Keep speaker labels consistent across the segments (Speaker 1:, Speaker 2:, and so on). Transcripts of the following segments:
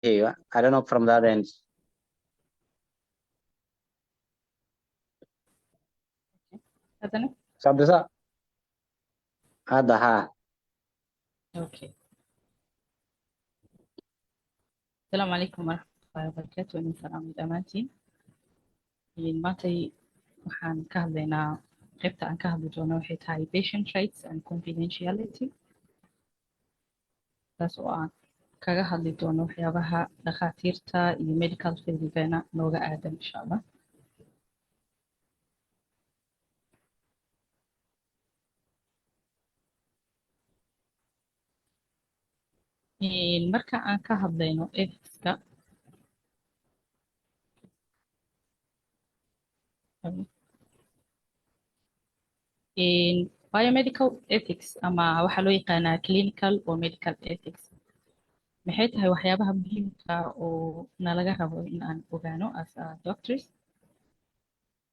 Speaker 1: Hear you. I don't know from that end.
Speaker 2: Haddana?
Speaker 1: Cabdirasaaq. Hadda haa.
Speaker 2: Okay. Asalaamu calaykum waraxmatullaahi wabarakaatu. Idin salaamay dhammaantiin. Maantay waxaan ka hadlaynaa, qaybta aan ka hadli doono waxay tahay patient rights and confidentiality, taas oo aan kaga hadli doono waxyaabaha dhakhaatiirta iyo medical field-igana nooga aadan, insha Allah. Marka aan ka hadlayno ethicska, biomedical ethics ama waxaa loo yaqaanaa clinical or medical ethics, maxay tahay waxyaabaha muhiimka oo nalaga rabo in aan ogaano as a doctors?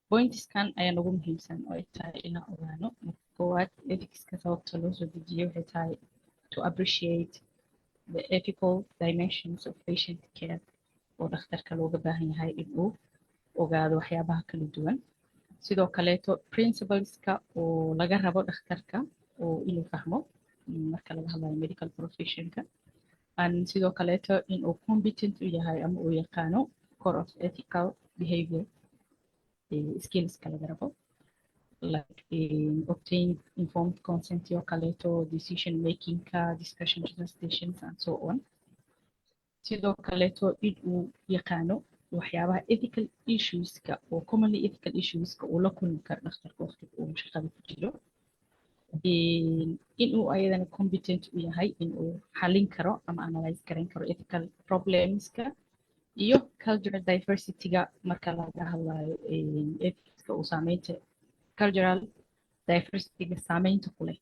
Speaker 2: Pointskan ayaa nagu muhiimsan oo ay tahay inaan ogaano. Marka koowaad, ethicska sababta loo soo dejiyey waxay tahay to appreciate the ethical dimensions of patient care, oo dhakhtarka looga baahan yahay in uu ogaado waxyaabaha kala duwan. Sidoo kaleeto principleska oo laga rabo dhakhtarka oo inuu fahmo marka laga hadlayo medical professionka, and sidoo kaleeto inuu competent u yahay ama uu yaqaano core of ethical behavior skillska laga rabo, like obtain informed consent iyo kaleeto, decision makingka, discussion presentations and so on. Sidoo kaleeto in uu yaqaano waxyaabaha ethical issueska oo commonly ethical issueska uu la kulmi karo dhakhtarka waqtiga uu shaqada ku jiro, in uu ayadana competent u yahay in uu xalin karo ama analyze garan karo ethical problemska iyo cultural diversity-ga marka laga hadlayo ethicska, uu saameynta cultural diversity-ga saameynta ku leh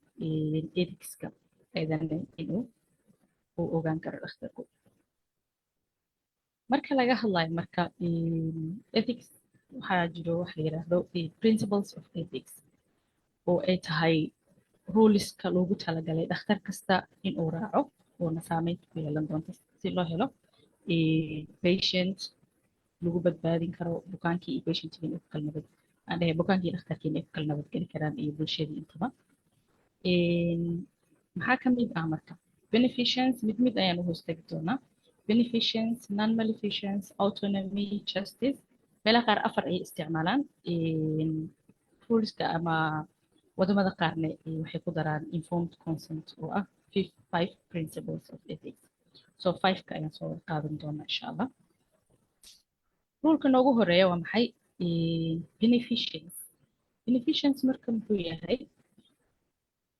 Speaker 2: ethicska ayadana inuu uu ogaan karo dhakhtarku. Marka laga hadlayo marka ethics, waxaa jiro waxa la yidhaahdo principles of ethics, oo ay tahay ruleska loogu talagalay dhakhtar kasta inuu raaco, oona saameyn ku yeelan doonto si loo helo patient lagu badbaadin karo, bukaankii iyo patientigii inay ku kala nabad, aan dhahay bukaankii iyo dhakhtarkii inay ku kala nabadgeli karaan iyo bulshadii intaba. Maxaa ka mid ah marka beneficence? Mid mid ayaan u hoos tagi doonaa: beneficence, non-maleficence, autonomy, justice. Meelaha qaar afar ayay isticmaalaan ruleska, ama wadamada qaarna waxay ku daraan informed consent, oo ah five principles of ethics. So fiveka ayaan soo wada qaadan doonaa, insha Allah. Ruleka noogu horeeya waa maxay? Beneficence. Beneficence marka muxuu yahay?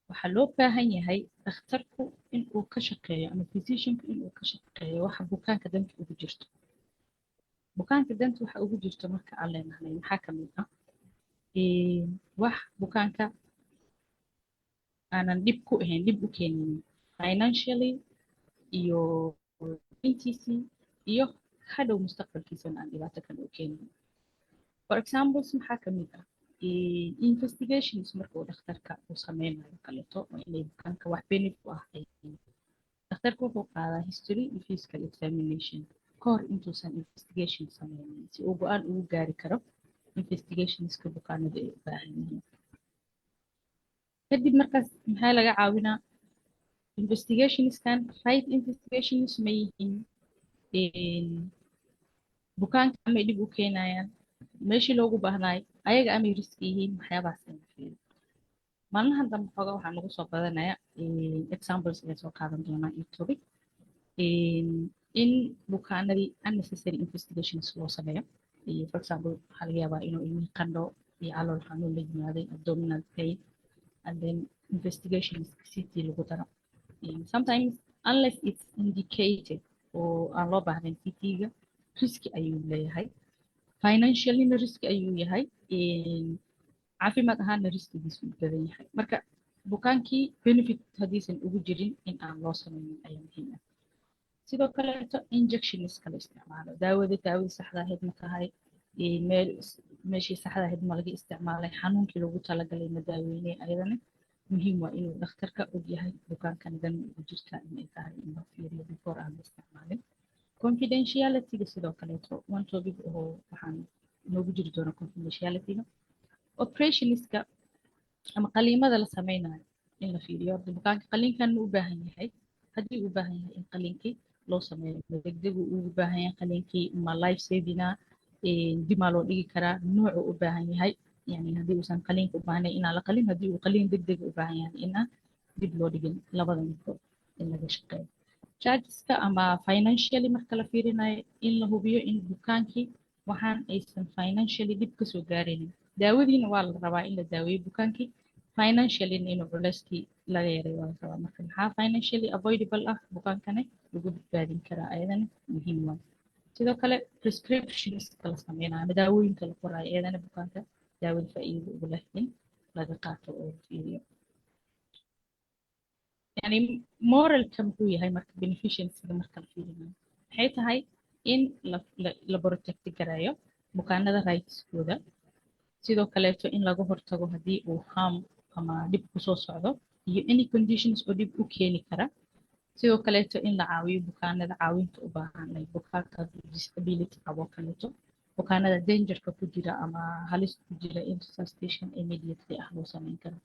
Speaker 2: Waxaa loo baahan yahay dhakhtarku in uu ka shaqeeyo ama physicianku inuu ka shaqeeyo waxa bukaanka danta ugu jirto. Bukaanka danta waxa ugu jirto marka aan leenahay, maxaa ka mid ah? Wax bukaanka aanan dhib ku ahayn, dhib u keenin financially iyo intiisii iyo hadhow mustaqbalkiisana aan dhibaato kale u keenin. For examples, maxaa ka mid ah? Investigations marka uu dhakhtarka uu sameynayo kaleeto, waa inay bukaanka wax benefit u ah ay yihiin. Dhakhtarka wuxuu qaadaa history iyo physical examination ka hor intuusan investigation sameynin, si uu go-aan ugu gaari karo investigationska bukaanada ay u baahan yihiin. Kadib markaas maxaa laga caawinaa? Investigationskan right investigations ma yihiin? Bukaanka amay dhib u keenayaan? Meeshii loogu baahnaay ayaga amay risk yihiin? Waxyaabahaas in la fiiriyo. Maalmahan dambe xoogaa waxaa nagu soo badanaya, examples ayaa soo qaadan doonaa iyo topic, in bukaanadii unnecessary investigations loo sameeyo. For example, waxaa laga yaabaa inuu ilmihii qandho iyo calool xanuun la yimaaday, abdominal pain, and then investigations CT lagu daro. Sometimes, unless it's indicated oo aan loo baahnayn CT-ga, riski ayuu leeyahay. Financiallyna riski ayuu yahay, caafimaad ahaanna riskigiisu u badan yahay. Marka bukaankii benefit haddiisan ugu jirin, in aan loo sameynin ayaa muhiim ah. Sidoo kaleeto injectionska la isticmaalo, daawada, daawadii saxda ahayd ma tahay? Meel meeshii saxda ahayd ma laga isticmaalay? Xanuunkii loogu talagalay ma daaweynay? Ayadana muhiim waa inuu dhakhtarka og yahay bukaankan dan ugu jirta inay tahay in loo fiiriyo before aan la isticmaalin. Confidentiality-ga sidoo kaleeto one topic oo waxaan noogu jiri doona confidentiality-ga. Operationska ama qaliimada la sameynayo in la fiiriyo horta bukaanka qaliinkan ma u baahan yahay. Haddii uu u baahan yahay in qaliinkii loo sameeyo, ma degdeg uu ugu baahan yahay qaliinkii, ma life saving-a, dimaa loo dhigi karaa, noocu u baahan yahay. Yani haddii uusan qaliinka u baahnayn inaan la qalin, haddii uu qaliin degdeg u baahan yahay inaan dib loo dhigin, labada midkood in laga shaqeeyo. Chargeska ama financially marka la fiirinayo, in la hubiyo in bukaankii waxaan aysan financially dhib kasoo gaaraynin. Daawadiina waa la rabaa in la daaweeyo bukaankii, financially inuu culeyskii laga yaray waa la rabaa. Marka maxaa financially avoidable ah, bukaankana lagu badbaadin karaa, ayadana muhiim waa. Sidoo kale prescriptionska la sameynayo ama daawooyinka la qoraayo, iyadana bukaanka daawada faa'iidada ugu leh in laga qaato oo la fiiriyo. Yani moralka muxuu yahay marka beneficencyga marka la fiirinayo? Maxay tahay? In la protect gareeyo bukaanada rightskooda, sidoo kaleeto in laga hortago haddii uu harm ama dhib kusoo socdo iyo any conditions oo dhib u keeni kara. Sidoo kaleeto in la caawiyo bukaanada caawinta u baahan, like bukaanka hadduu disability qabo kaleeto, bukaanada dangerka ku jira ama halis ku jira in resuscitation immediately ah loo sameyn karo.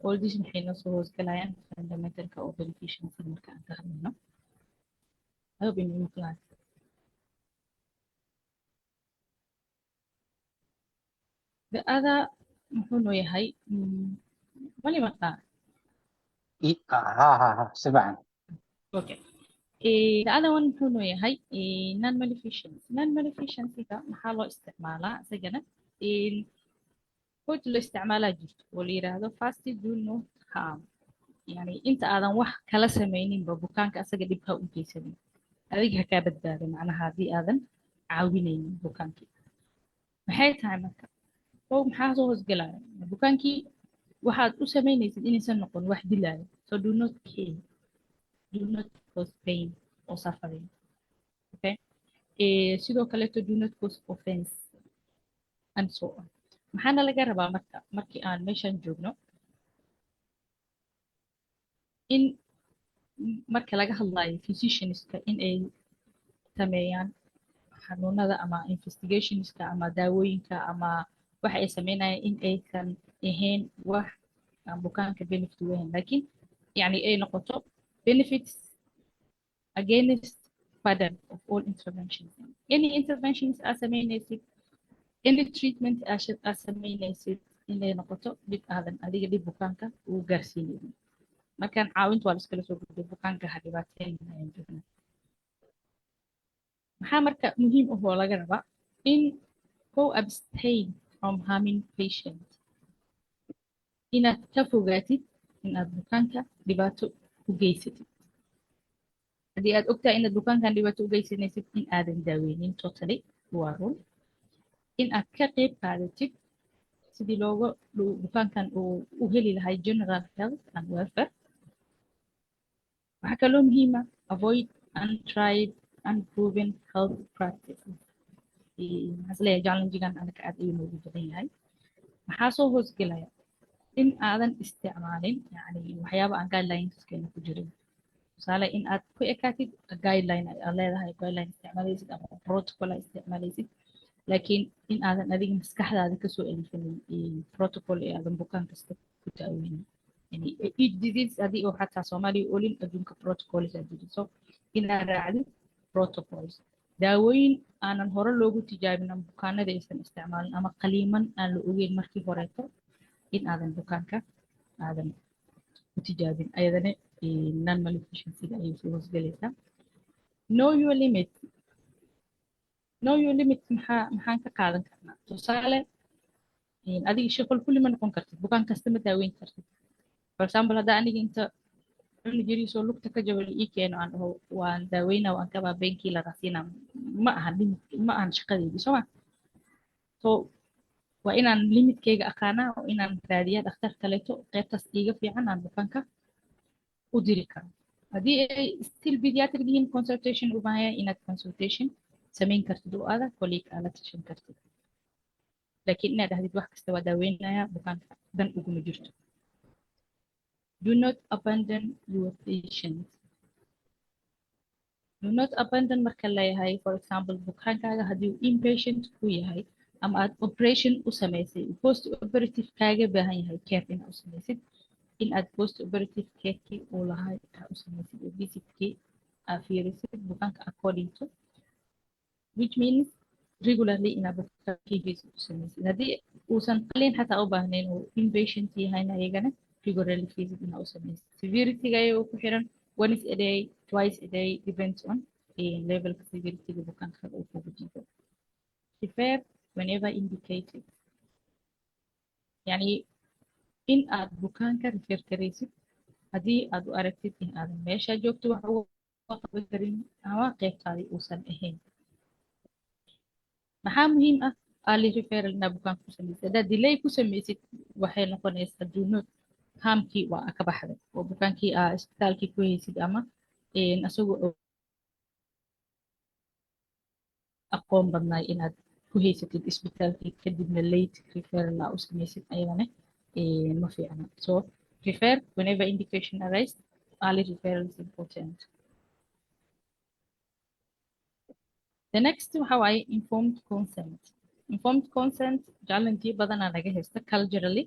Speaker 2: All this maxay noo soo hoosgalayaan fundamentalka oo beneficency marka aan ka hadlayno. I hope inuu maqlaan. The other muxuu noo yahay? Mali maqlaa?
Speaker 1: Ha ha ha, si fiican.
Speaker 2: Okay. The other one muxuu noo yahay? Non-maleficence. Non-maleficency-ga maxaa loo isticmaalaa isagana? Quote loo isticmaalaa jirto oo la yiraahdo "First, do no harm", yani inta aadan wax kala sameyninba bukaanka asaga dhib ha u geysanin, adiga ha kaa badbaado. Macnaha haddii aadan caawinaynin bukaankii, maxay tahay marka? Oo maxaa soo hoosgelaya? Bukaankii waxaad u samaynaysid inaysan noqon wax dilaayo. So do not kill, do not cause pain or suffering, okay? Sidoo kaleeto do not cause offense and so on. Maxaana laga rabaa marka markii aan meeshan joogno? In marka laga hadlayo physicianska in ay sameeyaan xanuunada ama investigationska ama daawooyinka ama waxa ay sameynayaan in aysan ahayn wax aan bukaanka benefit u ahayn, laakiin yani ay noqoto benefits against burden of all interventions. Any interventions aa sameynaysid, any treatment aa sameynaysid, inay noqoto mid aadan adiga dhib bukaanka ugu gaarsiinaynin. Markaan caawinta waa la iskala soo gudbay, bukaanka ha dhibaateyn ayaan joognaa. Maxaa marka muhiim ah oo laga rabaa? In go abstain from harming patient, inaad ka fogaatid inaad bukaanka dhibaato u geysatid. Haddii aad ogtahay inaad bukaankan dhibaato u geysanaysid, in aadan daaweynin totally waa run. In aad ka qayb qaadatid sidii looga bukaankan uu u heli lahay general health and welfare. Waxaa kaloo muhiima avoid untried, unproven health practices. Maxaa isleeyahay, challengegan anaga aad ayuu noogu badan yahay. Maxaa soo hoosgelaya? In aadan isticmaalin yani waxyaaba aan guidelineskeena ku jirin. Tusaale, in aad ku ekaatid guideline aad leedahay, guideline isticmaalaysid ama protocol aad isticmaalaysid, laakiin in aadan adiga maskaxdaada kasoo elifanin protocol ee aadan bukaan kasta ku daaweynin. Yani each disease haddii uu xataa Soomaaliya olin, adduunka protocols aa jiro, so inaad raacdid protocols. Daawooyin aanan hore loogu tijaabin ama bukaanada aysan isticmaalin ama qaliiman aan la ogeyn markii horeeto in aadan bukaanka aadan ku tijaabin, ayadana non maleficencyga ayay soo hoosgelaysaa. Know your limit. Know your limit maxaan ka qaadan karnaa? Tusaale, adiga shaqal kulli ma noqon kartid, bukaan kasta ma daaweyn kartid. For example, hadda aniga inta cunug yariisoo lugta ka jabal ii keeno aan dhaho waan daaweynaa, waan kabaa, painkiller siinaa, ma ahan limit, ma ahan shaqadeydii, soo ma? So waa inaan limitkeyga aqaanaa oo inaan raadiyaa dhakhtar kaleeto qaybtaas iiga fiican aan bukaanka u diri karo. Haddii ay still pediatric yihiin, consultation u baahan yahay, inaad consultation samayn kartid oo aada colleague aad la tashan kartid, laakiin inaad dhahdid wax kasta waa daaweynaya bukaanka dan uguma jirto. Do not abandon your patient. Do not abandon marka leeyahay, for example, bukaankaaga haddii uu inpatient ku yahay ama aad operation u samaysay, uu post operative kaaga baahan yahay care inaad u samaysid, in aad post operative carekii uu lahay aad u samaysid oo visitkii aad fiirisid bukaanka according to, which means regularly inaad bukaankii visit u samaysid. Haddii uusan qalin xataa u baahnayn oo inpatient yahayna, iyagana regularly visit inaad u samaysid. Severity-ga ayagoo ku xiran, once a day, twice a day, depends on levelka severity-ga bukaanka uu kugu jiro. Refer whenever indicated, yani in aad bukaanka refer karaysid haddii aad u aragtid in aadan meesha joogto wax uga qaban karin ama qeybtaadii uusan ahayn. Maxaa muhiim ah? Early referral inaad bukaanka ku samaysid. Haddaad delay ku samaysid, waxay noqonaysaa do not harmkii waa ka baxday oo bukaankii aa isbitaalkii ku haysid ama asagoo aqoon badnaay inaad ku haysatid isbitaalkii, kadibna late referral aa u samaysid, ayadana ma fiicna. So refer whenever indication arise. Early referral is important. The next waxa waaye informed consent. Informed consent challenge badanaa naga haysta culturally,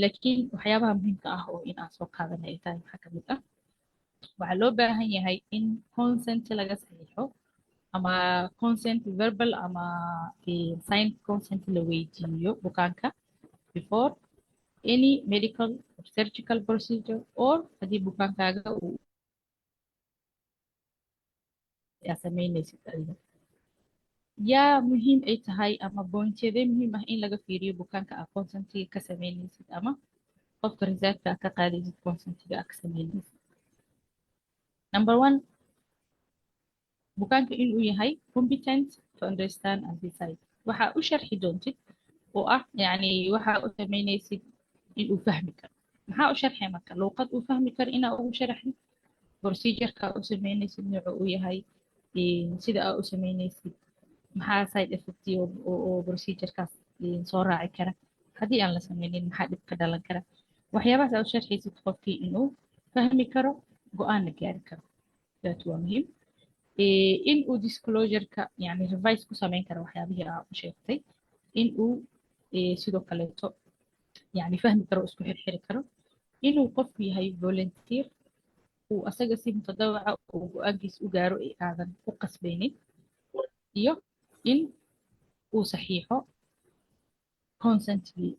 Speaker 2: laakiin waxyaabaha muhiimka ah oo in aan soo qaadanay ay tahay waxaa kamid ah, waxaa loo baahan yahay in consent laga saxiixo ama consent verbal ama signed consent la weydiiyo bukaanka before any medical or surgical procedure, or haddii bukaankaaga uu aa sameynaysid adiga. Yaa muhiim ay tahay ama pointyadee muhiim ah in laga fiiriyo bukaanka aa consentiga ka sameynaysid ama qofka reserveka aa ka qaadaysid consentiga aa ka sameynaysid? Number one, bukaanka inuu yahay competent to understand and decide. Waxa u sharxi doontid oo ah yani waxa u sameynaysid inuu fahmi karo. Maxaa u sharxay marka? Luuqad uu fahmi karo inaa ugu sharaxdid procedureka u sameynaysid, nooca uu yahay, sida aa u sameynaysid, maxaa side effect oo procedurekaas soo raaci kara, haddii aan la sameynin maxaa dhib ka dhalan kara. Waxyaabahaas aa u sharxaysid qofkii inuu fahmi karo, go-aanna gaari karo, that waa muhiim. In uu disclosureka yani revise ku sameyn karo waxyaabihii aa u sheegtay, in uu sidoo kaleeto yani fahmi karo, isku xirxiri karo, inuu qofku yahay volunteer, uu asaga si mutadawaca uu go-aankiisa u gaaro ee aadan ku qasbaynin, iyo in uu saxiixo consentigii,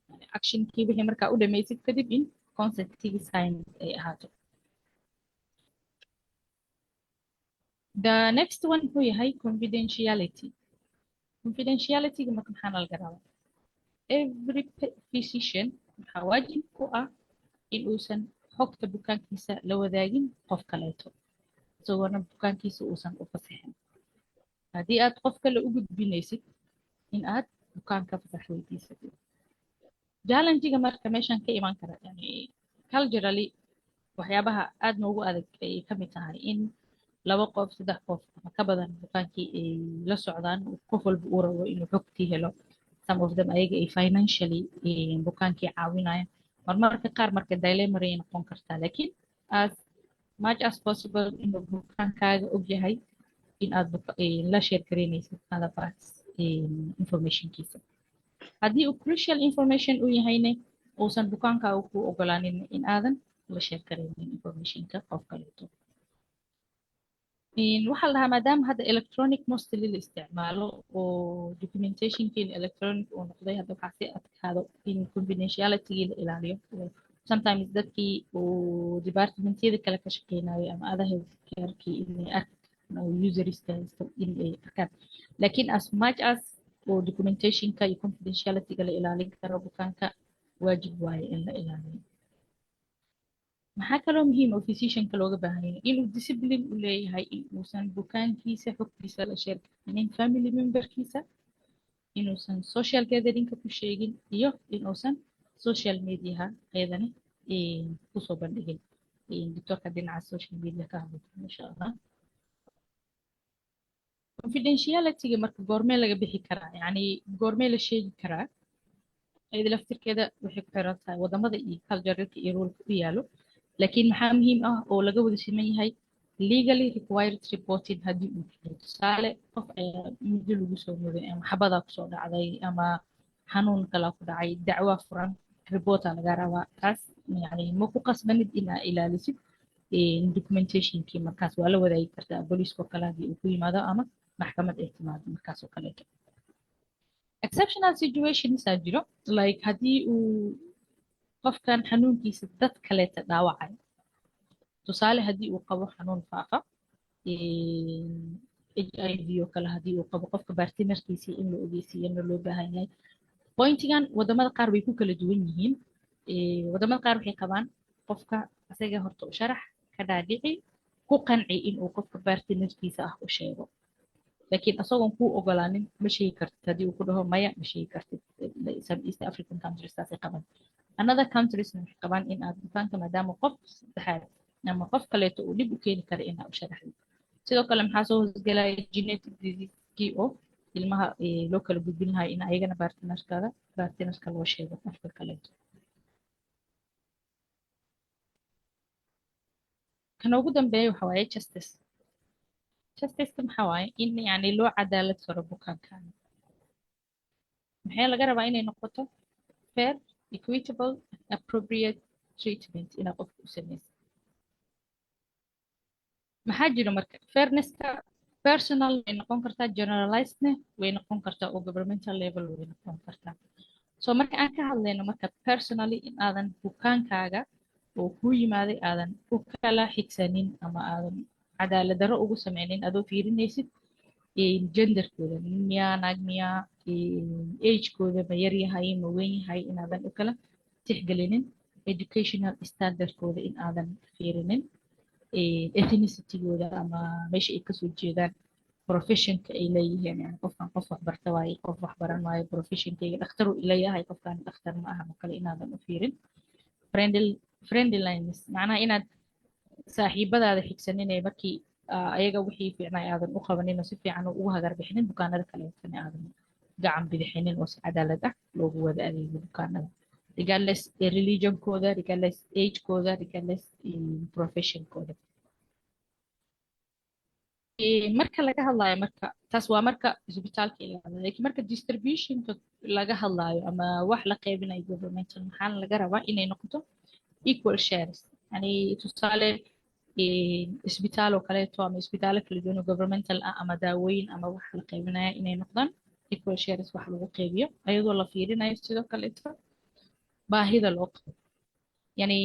Speaker 2: yani actionkii wixii markaa u dhamaysid kadib in consentigii sign ay ahaato. The next one wuxuu yahay confidentiality. Confidentialityga marka maxaa laga rabaa? Every physician waxaa waajib ku ah in uusan xogta bukaankiisa la wadaagin qof kaleeto isagoona bukaankiisa uusan u fasixin. Haddii aad qof kale u gudbinaysid, in aad bukaanka fasax weydiisatid. Challenge-ga marka meeshan ka iman kara, yani culturally waxyaabaha aad noogu adag ay ka mid tahay in laba qof, saddex qof ama ka badan bukaankii ay la socdaan, qof walba uu rabo inuu xogtii helo, some of them ayaga ay financially bukaankii caawinayaan. Marmarka qaar marka dilemma ay noqon kartaa, laakiin as much as possible inuu bukaankaaga og yahay in aad la share gareynaysid other parts informationkiisa. Haddii uu crucial information uu yahayne, uusan bukaankaaga ku ogolaanin, in aadan la share gareynin informationka qof kaleeto. Waxaa la dhahaa, maadaama hadda electronic mostly la isticmaalo oo documentationkiina electronic uu noqday, hadda waxaa sii adkaado in confidentialitygii la ilaaliyo. Sometimes dadkii uu departmentyada kale ka shaqeynayo ama other healthcarekii inay arkaan oo userska haysto in ay arkaan, laakiin as much as oo documentationka iyo confidentialityga la ilaalin karo bukaanka, waajib waaye in la ilaaliyo. Maxaa kaloo muhiim oo physicianka looga baahan yahay? Inuu discipline u leeyahay in uusan bukaankiisa xogtiisa la share gareynin family memberkiisa, inuusan social gatheringka ku sheegin, iyo inuusan social mediaha ayadana kusoo bandhigin. Doctorka dhinaca social media ka hadli doona, insha Allah. Confidentialityga marka goormee laga bixi karaa? Yani goormee la sheegi karaa? Iyada laftirkeeda waxay ku xiran tahay wadamada iyo culturalka iyo ruleka u yaalo, laakiin maxaa muhiim ah oo laga wada siman yahay? Legally required reporting haddii uu jiro, tusaale qof ayaa muddo lagu soo muday ama xabadaa kusoo dhacday ama xanuun kalaa ku dhacay, dacwaa furan, report aa laga rabaa. Taas yani ma ku qasbanid inaa ilaalisid documentationkii. Markaas waa la wadaagi kartaa booliiska oo kale haddii uu ku yimaado ama maxkamad ay timaado markaas oo kaleeto. Exceptional situations aa jiro, like haddii uu qofkan xanuunkiisa dad kaleeta dhaawacayo. Tusaale, haddii uu qabo xanuun faafa, HIV oo kale haddii uu qabo, qofka partnerkiisii in la ogeysiiyana loo baahan yahay. Pointigan wadamada qaar way ku kala duwan yihiin. Wadamada qaar waxay qabaan qofka asaga horta u sharax, ka dhaadhici, ku qanci inuu qofka partnerkiisa ah u sheego, laakiin asagoon kuu ogolaanin ma sheegi kartid. Haddii uu ku dhaho maya, ma sheegi kartid. Some East African countries saasay qabaan. Another countries waxay qabaan in aad bukaanka, maadaama qof saddexaad ama qof kaleeto uu dhib u keeni kara, inaad u sharaxdid. Sidoo kale maxaa soo hoosgelaya? Genetic diseasekii oo ilmaha loo kala gudbin lahayo, in ayagana partnerka loo sheego qofka kaleeto. Kan ugu dambeeya waxa waaye justice. Justiceka maxaa waaye? In yani loo cadaalad faro bukaankan. Maxaa laga rabaa? Inay noqoto fair, equitable, appropriate treatment inaa qofka u sameysa. Maxaa jiro marka? Fairnesska personal way noqon kartaa, generalizedne way noqon kartaa, oo governmental level way noqon kartaa. So marka aan ka hadlayno marka personally, in aadan bukaankaaga oo kuu yimaaday aadan u kala xigsanin ama aadan cadaalad darro ugu sameynin adoo fiirinaysid genderkooda, nin miyaa, naag miyaa, agekooda ma yar yahay, ma weyn yahay, inaadan u kala tixgelinin, educational standardkooda in aadan fiirinin, ethnicitygooda ama meesha ay kasoo jeedaan, professionka ay leeyihiin, yani qofkan qof waxbarta waaye, qof waxbaran waaye, professionkayga dhakhtaru leeyahay, qofkan dhakhtar ma aha oo kale inaadan u fiirin. Friendliness, macnaha inaad saaxiibadaada xigsaninee markii ayaga wixii fiicnay aadan u qabanin oo si fiican ugu hagar bixinin, bukaanada kaleetana aadan gacan bidixinin, oo si cadaalad ah loogu wada adeego bukaanada, regardless religionkooda, regardless agekooda, regardless professionkooda. Marka laga hadlayo marka, taas waa marka isbitaalka ilaada, laakiin marka distributionka laga hadlayo ama wax la qaybinayo governmental, maxaa laga rabaa? Inay noqoto equal shares. Yani tusaale, isbitaal oo kaleeto ama isbitaalo kala duwan oo governmental ah ama daawooyin ama wax la qaybinaya inay noqdaan equal shares wax lagu qaybiyo, ayadoo la fiirinayo sidoo kaleeto baahida loo qabo. Yani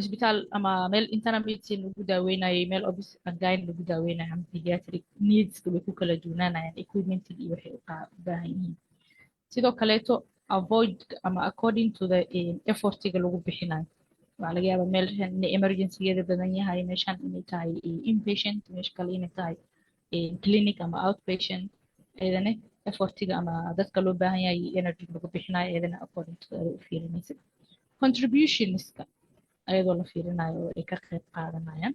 Speaker 2: isbitaal ama meel internal medicine lagu daaweynayo, meel obs and gyne lagu daaweynayo ama pediatric, needska way ku kala duwanaanayaan, equipmentig iyo waxay u baahan yihiin. Sidoo kaleeto avoid ama according to the effortiga lagu bixinayo. Waxaa laga yaabaa meel inay emergencygeeda badan yahay, meeshan inay tahay inpatient, meesha kale inay tahay clinic ama outpatient. Iyadana effortiga ama dadka loo baahan yahay iyo energy lagu bixinayo iyadana according to u fiirinaysa. Contributionska ayadoo la fiirinayo oo ay ka qayb qaadanayaan,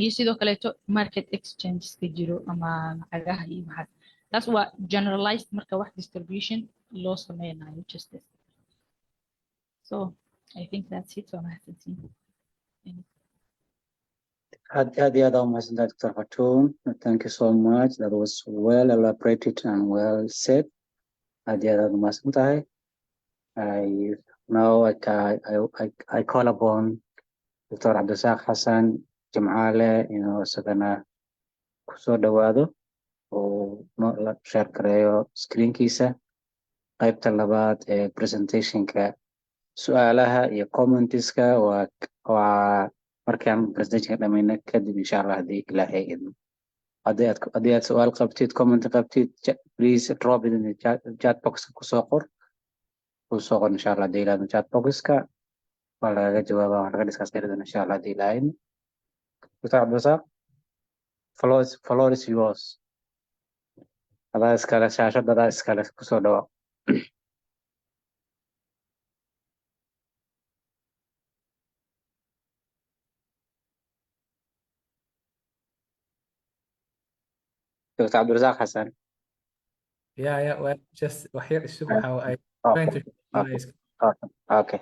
Speaker 2: iyo sidoo kaleeto market exchangeska jiro ama lacagaha iyo waxaas. Taas waa generalized marka wax distribution loo sameynayo justice. So I think that's it. Waa mahadsantiin.
Speaker 1: Aad aad iyo aad aa umahadsantahay, Dr. Fatun. Thank you so much. That was well elaborated and well said. Aad iyo aad aad umahadsantahay. I now I, I, I, I call upon Dr. Cabdisaaq Xasan Jimcaale inuu isagana kusoo dhawaado oo no la share gareeyo screenkiisa qaybta labaad ee presentationka. Su-aalaha iyo commentiska waa markaan presentationka dhamayna kadib, insha Allah, haddii Ilaahay idmo. Haddii aad su-aal qabtid, comment qabtid, please drop it in the chat boxka kusoo qor, kusoo qor, insha Allah. Haddii Ilaahay chat boxka waa lagaga jawaaba, waa laga discuss gari doona, insha Allah, haddii Ilaahay idmo. Dr. Cabdisaaq, floor is yours. Adaa iskale shaashadda, adaa iskale, kusoo dhawaa. Dr. Cabdirasaaq Xasan.
Speaker 3: Yeah, well, just wax yar isugu waxa I trying to my
Speaker 1: Okay.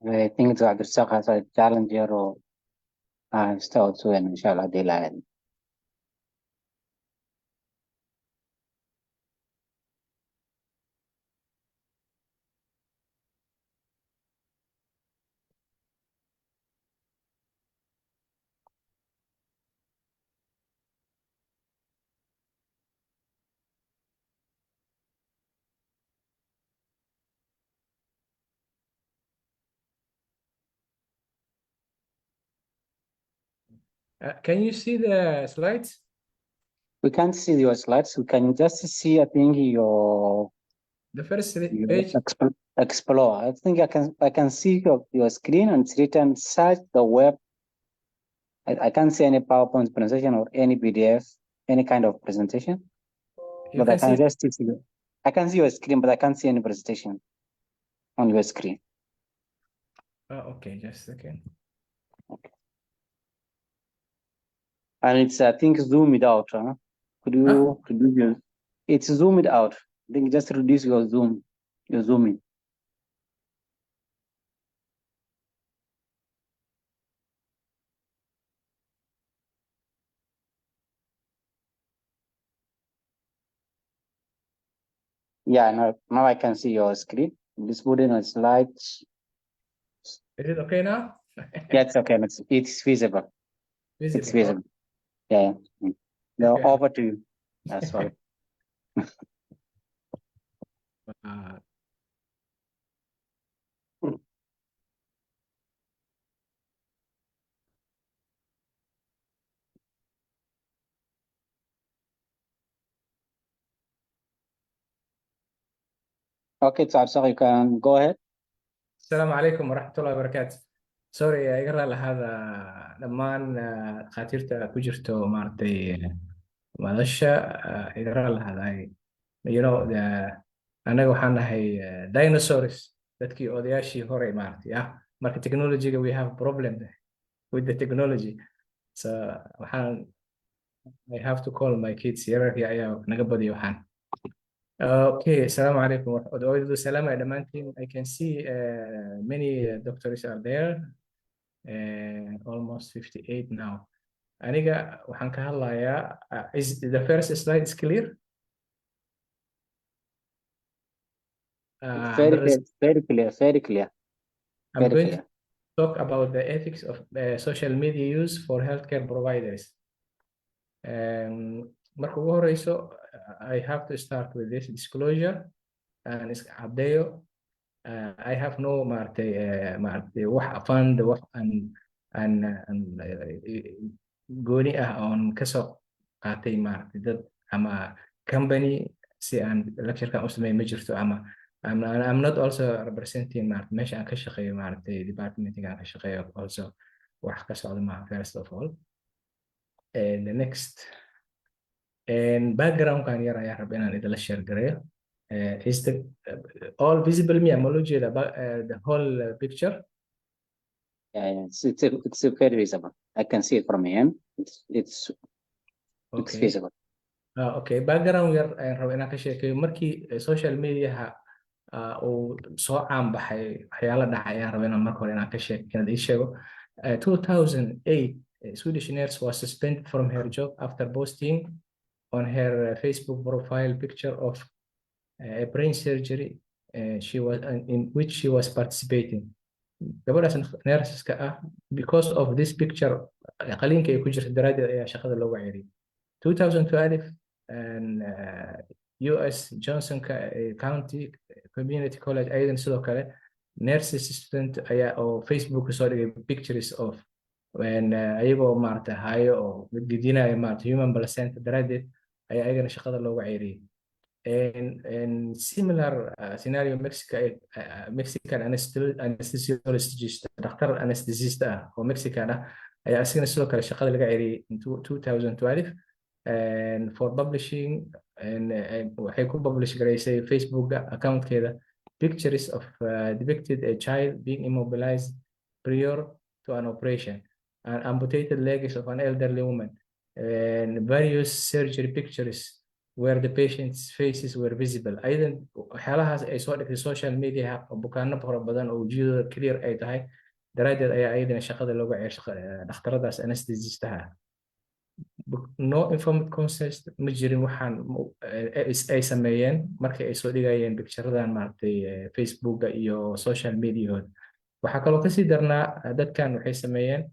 Speaker 1: I think it's Cabdirasaaq has a challenge here oo haysta oo sugan, insha Allah, hadii la aado.
Speaker 3: Can you see the slides?
Speaker 1: We can't see your slides. We can just see, I think, your
Speaker 3: The first
Speaker 1: your
Speaker 3: page.
Speaker 1: Explore. I think I can see your screen and it's written "search the web". I can't see any PowerPoint presentation or any PDF, any kind of presentation.
Speaker 3: You
Speaker 1: But I
Speaker 3: can
Speaker 1: can
Speaker 3: see
Speaker 1: just see I can see your screen, but I can't see any presentation on your screen.
Speaker 3: Oh, okay, just a second.
Speaker 1: And it's, I think, zoomed out. Huh? Could you reduce your, it's zoomed out. I think just reduce your zoom, your zooming. Yeah, now I can see your screen. This put in a slide.
Speaker 3: Is it okay now?
Speaker 1: Yeah, it's okay. It's visible. It's
Speaker 3: Visible.
Speaker 1: visible. Yeah. Now
Speaker 3: Okay.
Speaker 1: over to you. Sorry. Okay, so sorry, you can go ahead.
Speaker 3: السلام عليكم ورحمة الله وبركاته. Sorry, iga raali ahaada dhammaan dhakhaatiirta ku jirto maaragtay madasha, iga raali ahaada. Anaga waxaan nahay dinosaurs, dadkii odayaashii hore maaragtay ah. Marka technology we have problem with the technology, so waxaan I have to call my kids, yararkii ayaa naga badiyo waxaan. Okay, assalamu alaikum. Salaam dhammaantiin. I can see many doctors are there, almost 58 now. Aniga waxaan ka hadlayaa, is the first slide is clear?
Speaker 1: Very clear, very clear, very clear.
Speaker 3: I'm
Speaker 1: Very
Speaker 3: going
Speaker 1: clear.
Speaker 3: To talk about the ethics of social media use for healthcare providers. Marka ugu horeyso, I have to start with this disclosure and is caddeeyo. I have no maaragtay wax fund, wax aan gooni ah oon kasoo qaatay maaragtay dad ama company si aan lecturekan u sameeyo ma jirto, ama I'm not also representing maaragtay meesha aan ka shaqeeyo, maaragtay departmentiga aan ka shaqeeyo also wax ka socda maaha, first of all. And the next and background-kan yar ayaan rabaa inaan idinla share gareeyo. Is the all visible miya, ma loo jeeda the whole picture?
Speaker 1: Yeah, it's very visible. I can see it from here. It's visible.
Speaker 3: Ah, okay, background yar ayaan rabaa inaan ka sheekeeyo. Markii social mediaha uu soo caan baxay, waxyaala dhacay ayaan rabaa inaan marka hore inaan ka sheek inaad ii sheego. 2008, Swedish nurse was suspended from her job after posting on her Facebook profile picture of a brain surgery she was in which she was participating. Gabadhaas nurseska ah, because of this picture, qaliinka ay ku jirta daraaddeed ayaa shaqada looga ceyriyay. 2012 and US Johnson County Community College ayadan sidoo kale nurses student ayaa oo Facebook soo dhigay pictures of when ayagoo maaragtay hayo oo gedinayo maaragtay human placenta daraaddeed ayaa ayagana shaqada looga ceyriyay. And similar scenario, Mexico, Mexican anesthesiologist, dhakhtar anesthesist ah oo Mexican ah ayaa isagana sidoo kale shaqada laga ceyriyay in 2012 and for publishing and waxay ku publish garaysay Facebook accountkeeda pictures of depicted a child being immobilized prior to an operation and amputated legs of an elderly woman and various surgery pictures. where the patients' faces were visible. Ayadan waxyaalahaas ay soo dhigtay social media oo bukaano fara badan oo wejiyadooda clear ay tahay daraaddeed ayaa ayadana shaqada looga ceershay dhakhtaradaas anesthesistaha. No informed consent ma jirin. Waxaan ay sameeyeen markii ay soo dhigayeen picturadan, maaragtay, Facebooka iyo social mediahooda. Waxaa kaloo kasii darnaa, dadkan waxay sameeyeen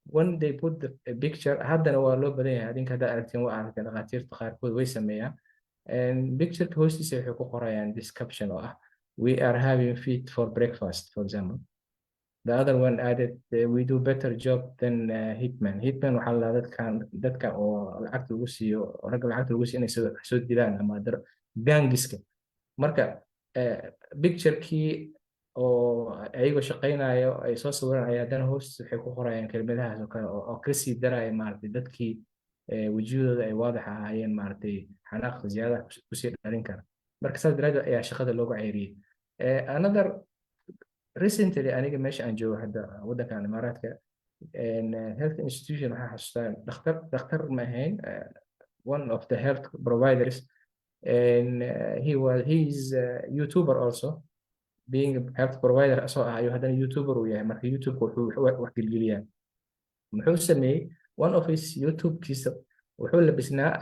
Speaker 3: when they put the picture, haddana waa loo badan yahay, adinka haddaad aragteen, waa aragteen, dhakhaatiirta qaarkood way sameeyaan. Pictureka hoostiisa waxay ku qorayaan this caption oo ah "We are having feet for breakfast," for example. The other one added, "We do better job than hitman." Hitman waxaa la dadkan, dadka oo lacagta lagu siiyo, ragga lacagta lagu siiyo inay soo dilaan ama gangiska. Marka picturekii oo ayagoo shaqaynayo ay soo sawiraan ayaa haddana hoostiisa waxay ku qorayaan kelmadahaas oo kale oo kasii daraya, maaragtay, dadkii wejiyadooda ay waadax ahaayeen, maaragtay, xanaaq ziyaada kusii dhalin kara. Marka saas daraaddeed ayaa shaqada looga ceyriyey. Another recently, aniga meesha aan joogo hadda, waddankan Imaaraadka, health institution, waxaa xasuustaa dhakhtar, dhakhtar ma ahayn, one of the health providers, and he is a YouTuber also. Being a health provider asoo ah ayuu haddana YouTuber uu yahay. Marka YouTube wuxuu wax gelgeliyaa. Muxuu sameeyey? One of his YouTube-kiisa wuxuu labisnaa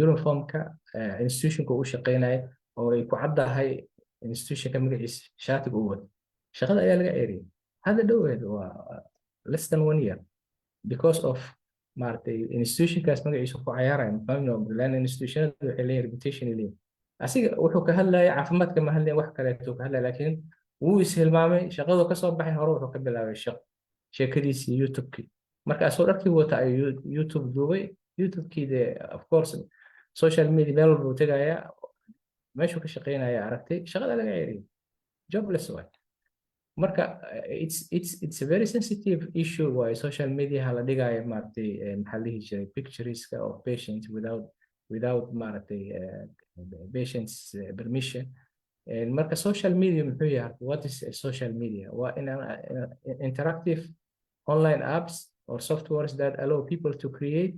Speaker 3: uniformka institutionka uu shaqeynaya oo ay ku caddahay institutionka magaciisa, shaatiga uu wato. Shaqada ayaa laga ceeriyay hadda dhoweed, waa less than one year, because of, maaragtay, institutionkaas magaciisa ku cayaaraya. Mafahmino lan institutionada waxay leeyihin reputation ay leeyihin. Asiga wuxuu ka hadlaya caafimaadka ma hadlayan, wax kaleeto ka hadlaya, laakiin wuu ishilmaamay. Shaqadu kasoo baxay hore wuxuu ka bilaabay shaq sheekadiisii YouTube-kii. Marka asoo dharkii wata ayuu YouTube duubay. YouTube-kii de, of course, social media meel walba uu tegayaa, meeshuu ka shaqeynaya aragtay, shaqada laga ceeriyay, jobless waay. Marka it's a very sensitive issue waay social media la dhigayo, maaragtay, maxaa la dhihi jiray, pictureska of patients without, maaragtay, patients permission. Marka social media muxuu yahay? What is a social media? Waa in interactive online apps or softwares that allow people to create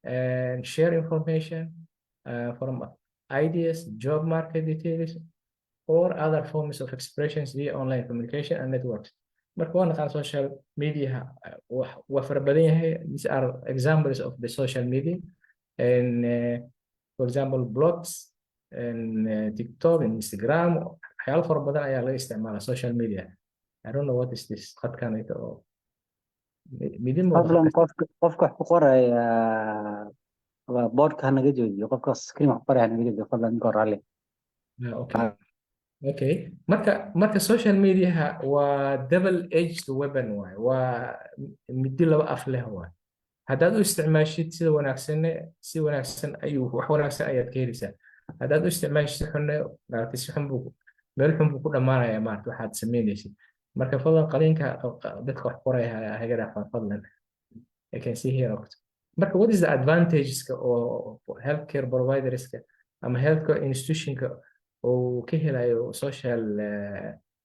Speaker 3: and share information from ideas, job market details, or other forms of expressions via online communication and networks. Marka waa naqaan social media waa fara badan yahay. These are examples of the social media and for example, blogs and TikTok and Instagram. Waxyaalo fara badan ayaa laga isticmaalaa social media. I don't know what is this, khadkan oo midin.
Speaker 1: Fadlan, qofka wax ku qoraya waa boardka ha naga joojiyo. Qofka screen wax ku qoraya ha naga joojiyo, fadlan, ninka raalli.
Speaker 3: Okay, marka social mediaha waa double edged weapon waay, waa midi laba af leh waay. Haddaad u isticmaashid sida wanaagsanne, si wanaagsan ayuu, wax wanaagsan ayaad ka helaysaa. Haddaad u isticmaashid si xunne, maaragtay, si xun buu, meel xun buu ku dhammaanaya, maaragtay, waxaad samaynaysid. Marka fadlan, qalinka dadka wax qoraya haga dhaafaan, fadlan. I can see here. Marka what is the advantageska oo healthcare providerska ama healthcare institutionka uu ka helayo social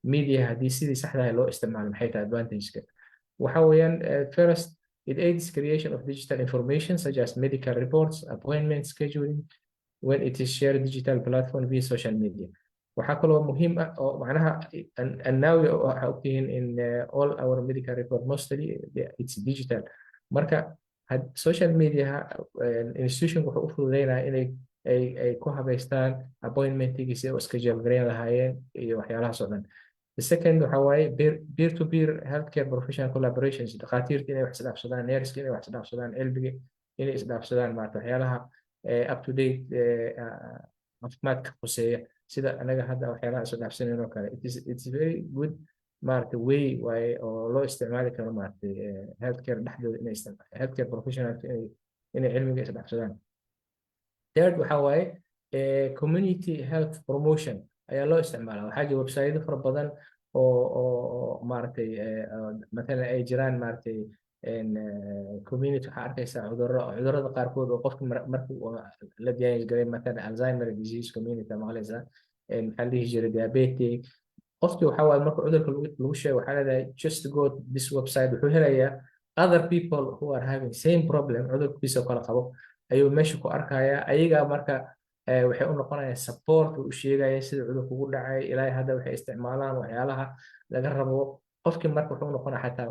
Speaker 3: media haddii sidii saxda ah loo isticmaalo? Maxay tahay advantageka? Waxa weeyaan, first, it aids creation of digital information such as medical reports, appointment scheduling, when it is shared digital platform via social media. Waxaa kaloo muhiim ah oo macnaha annaawi waxaa ogtihiin in all our medical report mostly it's digital. Marka social media institution wuxuu u fududeynaya inay ay ku habaystaan appointmentigii si u schedule gareyn lahaayeen iyo waxyaalahaas oo dhan. The second waxa waaye peer to peer healthcare professional collaborations, dhakhaatiirta inay wax isdhaafsadaan, nurseska inay wax isdhaafsadaan, cilmiga inay isdhaafsadaan, maarata, waxyaalaha up to date caafimaadka khuseeya, sida anaga hadda waxyaalaha isdhaafsanayn oo kale. It's very good, maarata, way waaye oo loo isticmaali karo, maaragtay, healthcare dhexdooda inay healthcare professionals inay cilmiga isdhaafsadaan. Third waxa waaye community health promotion ayaa loo isticmaalaa. Waxaa jira website fara badan oo maaragtay, matalan ay jiraan, maaragtay, community. Waxaa arkaysaa cudurrada qaarkood oo qofka markii la diagnose garay, matalan Alzheimer disease community maqlaysaa, maxaa la dhihi jiray, diabetic. Qofkii waxaa waaye marka cudurka lagu sheego, waxaa leedahay, "Just go to this website." Wuxuu helayaa other people who are having same problem, cudurkiisa oo kale qabo. Ayuu meesha ku arkayaa. Ayaga marka waxay u noqonayaan support, u sheegaya sida cudurku ugu dhacay ilaa hadda, waxay isticmaalaan, waxyaalaha laga rabo qofkii. Marka wuxuu noqonaya xataa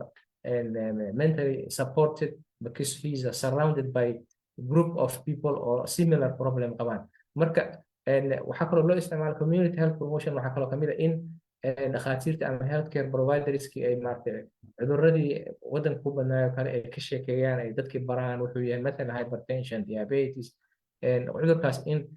Speaker 3: mentally supported because he is surrounded by group of people oo similar problem qabaan. Marka waxaa kaloo loo isticmaala community health promotion. Waxaa kaloo kamid ah in dhakhaatiirta ama healthcare providerski ay maaragtay cuduradii waddanka ku badnaayo kale ay ka sheekeeyaan, ay dadkii baraan wuxuu yahay, mathalan hypertension, diabetes, cudurkaas, in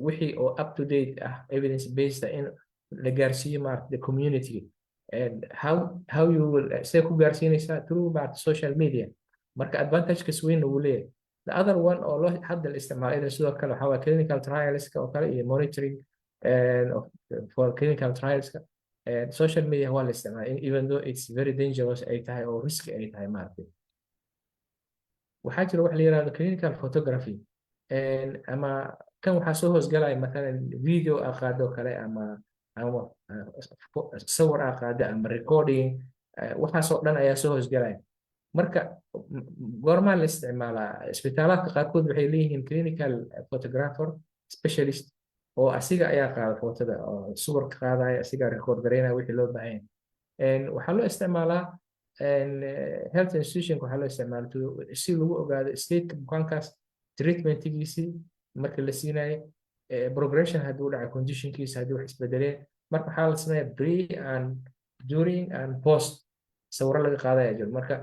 Speaker 3: wixii oo up to date ah, evidence based ah, in la gaarsiiyo maaragtay the community. And how you will see ku gaarsiinaysaa? Through maaragtay social media. Marka advantagekas weyn uu leeyahay. The other one oo loo hadda la isticmaalo idan sidoo kale waxaa waaye clinical trialska oo kale iyo monitoring for clinical trialska. Social media waa la isticmaala, even though it's very dangerous ay tahay oo risk ay tahay maaragtay. Waxaa jira wax la yirahdo clinical photography ama kan waxaa soo hoosgalaya mathalan video aa qaado kale ama sawir aa qaado ama recording, waxaasoo dhan ayaa soo hoosgalaya. Marka goormaa la isticmaalaa? Isbitaalaadka qaarkood waxay leeyihiin clinical photographer specialist oo asiga ayaa qaada footada oo sawirka qaadaya, asiga record garaynaya wixii loo baahan yahay. Waxaa loo isticmaalaa health institution, waxaa loo isticmaalaa si lagu ogaado stateka bukaankaas, treatmentigiisii marka la siinayo, progression hadduu dhacay conditionkiisa, haddii wax isbedeleen. Marka waxaa la sameeyaa pre and during and post sawiro laga qaadaya jiro. Marka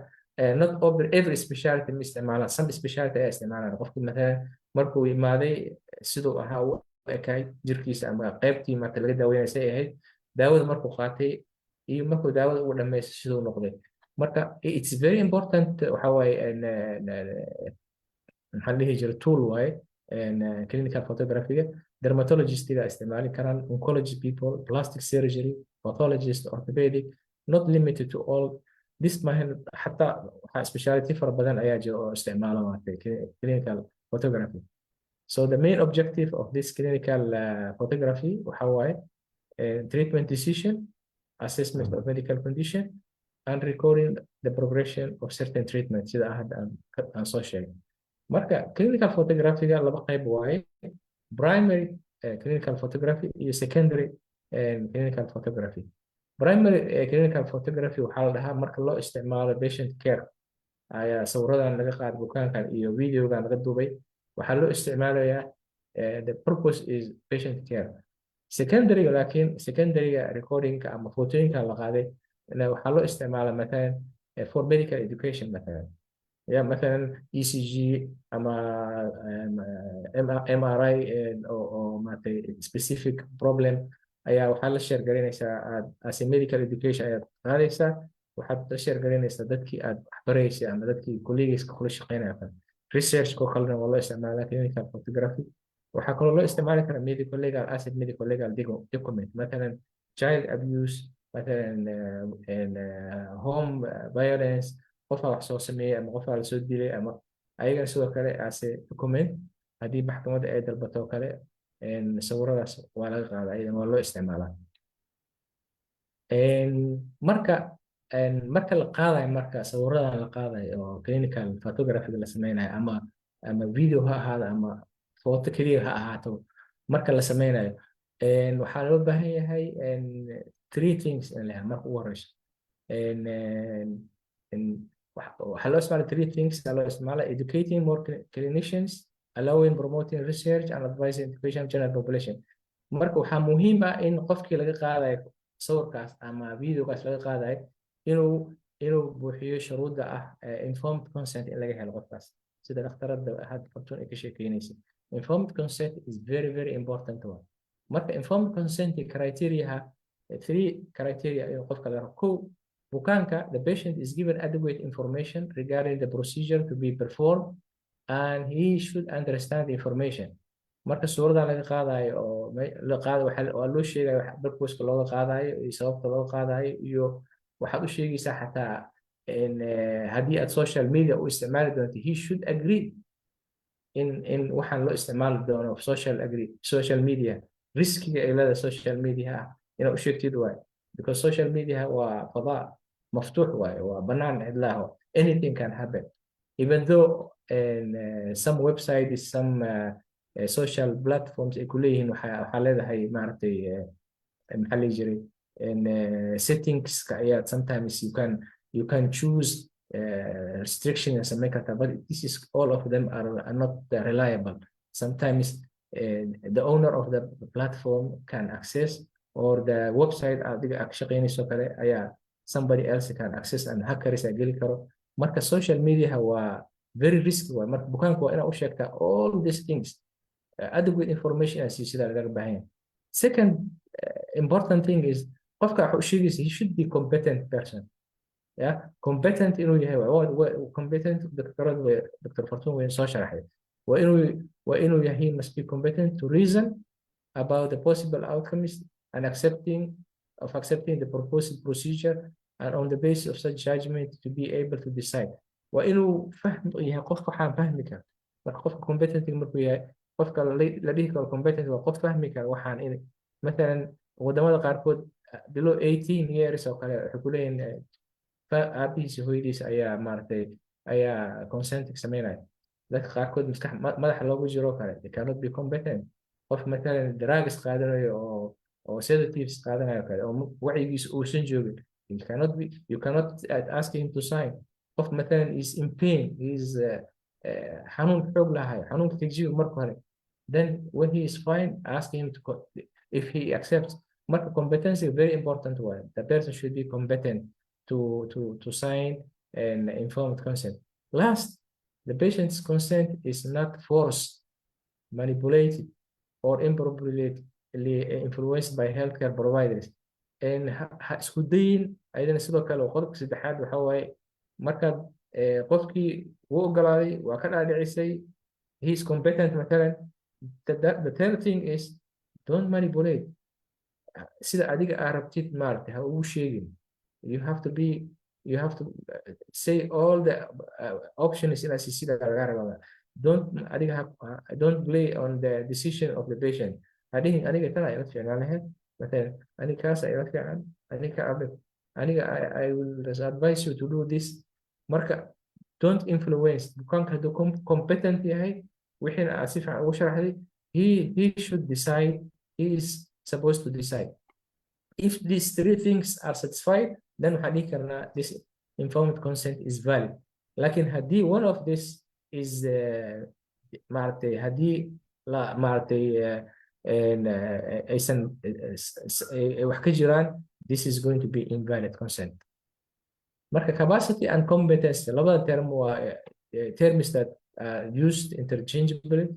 Speaker 3: not every speciality ma isticmaalaan, some speciality ayaa isticmaalaan. Qofku mathalan markuu imaaday siduu ahaa u ekaay jirkiisa ama qaybtii marka laga daaweynaya say ahayd, daawada markuu qaatay iyo markuu daawada uu dhameystay siduu noqday. Marka it's very important. Waxa waaye, maxaan dhihi jiray, tool waaye clinical photography-ga. Dermatologistiga isticmaali karaan, oncology people, plastic surgery, pathologist, orthopedic, not limited to all this mahan. Xataa waxaa speciality fara badan ayaa jira oo isticmaala maaragtay clinical photography. So the main objective of this clinical photography waxa waaye treatment decision, assessment of medical condition and recording the progression of certain treatment, sida hadda aan soo sheegay. Marka clinical photography-ga laba qayb waaye: primary clinical photography iyo secondary clinical photography. Primary clinical photography waxaa la dhahaa marka loo isticmaalo patient care ayaa sawiradan laga qaaday bukaankan iyo videogan laga duubay. Waxaa loo isticmaalayaa, the purpose is patient care. Secondary laakiin, secondaryga recordingka ama photooyinka la qaaday waxaa loo isticmaalaa mathalan for medical education, mathalan ya mathalan ECG ama MRI oo maaragtay specific problem ayaa waxaa la share garaynaysaa aad as a medical education ayaad qaadaysaa. Waxaad la share garaynaysaa dadkii aad waxbaraysay ama dadkii colleagueska kula shaqeynaya kale. Research oo kalena waa loo isticmaalaa clinical photography. Waxaa kaloo loo isticmaali karaa medical legal asset, medical legal document, mathalan child abuse, mathalan home violence, qofaa wax soo sameeyey ama qofaa lasoo dilay ama ayagana sidoo kale as a document haddii maxkamadda ay dalbato oo kale, sawiradaas waa laga qaada, ayadana waa loo isticmaalaa. Marka la qaadayo, marka sawiradan la qaadayo oo clinical photography la sameynayo, ama video ha ahaado ama photo keliya ha ahaato, marka la sameynayo waxaa loo baahan yahay three things in la helo. Marka ugu horeyso waxaa loo isticmaala three things loo isticmaala: educating more clinicians, allowing promoting research and advising education of general population. Marka waxaa muhiim ah in qofkii laga qaadayo sawirkaas ama videogaas laga qaadayo inuu buuxiyo shuruudda ah informed consent in laga helo qofkaas, sida dhakhtaradda hadda Fartuun ay ka sheekeynaysa. Informed consent is very, very important one. Marka informed consent criteria, three criteria inuu qofka laga rabo. Kow, bukaanka, the patient is given adequate information regarding the procedure to be performed and he should understand the information. Marka suuradan laga qaadayo oo la qaado, waa loo sheegaya wax purpose-ka looga qaadayo iyo sababta looga qaadayo, iyo waxaad u sheegaysaa xataa haddii aad social media u isticmaali doonto, he should agree in waxaan loo isticmaali doono social agree social media, riskiga ay leedahay social media ah inaad u sheegtid waaye, because social media waa فضاء مفتوح waaye, waa banaan cidlaaho, anything can happen, even though And some websites, some social platforms ay ku leeyihiin, waxaa leedahay, maaragtay, maxaa la jiray, settingska ayaa sometimes you can choose restriction and samayn kartaa, but this is all of them are not reliable. Sometimes the owner of the platform can access, or the website adiga aad ka shaqeynayso kale ayaa somebody else can access and hackers aa geli karo. Marka social media waa very risky waay. Marka bukaanka waa inaa u sheegtaa all these things, adequate information aa siiyo sidaa lagaga baahan yahay. Second important thing is qofka waxa u sheegaysa, he should be competent person. Yeah, competent inuu yahay waa competent. Doctorad way, Dr. Fortun way soo sharaxay. Waa inuu yahay, he must be competent to reason about the possible outcomes and accepting the proposed procedure, and on the basis of such judgment to be able to decide. Waa inuu fahm yahay qof waxaan fahmi kara. Marka qofka competent markuu yahay, qofka la dhihi karo competent waa qof fahmi kara waxaan in mathalan wadamada qaarkood below 18 years oo kale waxay ku leeyihiin aabihiisa, hooyadiisa ayaa, maaragtay, ayaa consenting sameynaya. Dadka qaarkood maskax madaxa loogu jiro kale, they cannot be competent. Qof mathalan drugs qaadanayo oo sedatives qaadanayo kale oo wacyigiisa uusan joogin, you cannot be you cannot ask him to sign. Qof mathalan is in pain, he is xanuun xoog lahayo, xanuunka tegjiyo marka hore, then when he is fine, ask him to if he accepts. Marka competency very important waay. The person should be competent to sign an informed consent. Last, the patient's consent is not forced, manipulated or improperly influenced by healthcare providers. And ha isku dayin ayadana sidoo kale. Qodobka saddexaad waxa waaye, markaad qofkii wuu ogolaaday, waa ka dhaadhicisay, he is competent mathalan, the third thing is don't manipulate. Sida adiga aa rabtid, maaragtay, ha ugu sheegin. You have to say all the options inaad sida laga rabaa. Don't adiga don't play on the decision of the patient. Ha dhihin, "Aniga tan ila fiicnaan lahayd," mathalan, "Aniga kaas ila fiican, aniga aniga I will advise you to do this." Marka don't influence bukaanka. Hadduu competent yahay, wixiina aad si fiican ugu sharaxday, he should decide. He is supposed to decide. If these three things are satisfied, then waxaan dhihi karnaa this informed consent is valid. Laakiin haddii one of this is maaragtay, haddii la maaragtay aysan wax ka jiraan, this is going to be invalid consent. Marka capacity and competence, labada term waa terms that are used interchangeably.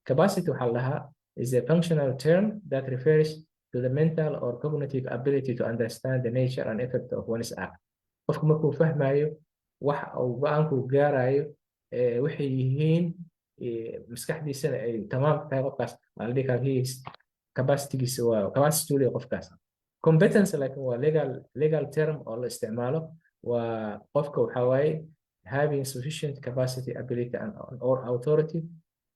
Speaker 3: Capacity waxaa la dhahaa is a functional term that refers to the mental or cognitive ability to understand the nature and effect of one's act. Qofku markuu fahmayo waxa uu go-aanku gaarayo, waxay yihiin, maskaxdiisana ay tamaam tahay, qofkaas waa la dhihi karaa he is capacitygiisa waa capacity uu leeyahay qofkaas. Competence laakiin waa legal term oo la isticmaalo. Waa qofka waxaa waaye having sufficient capacity, ability and or authority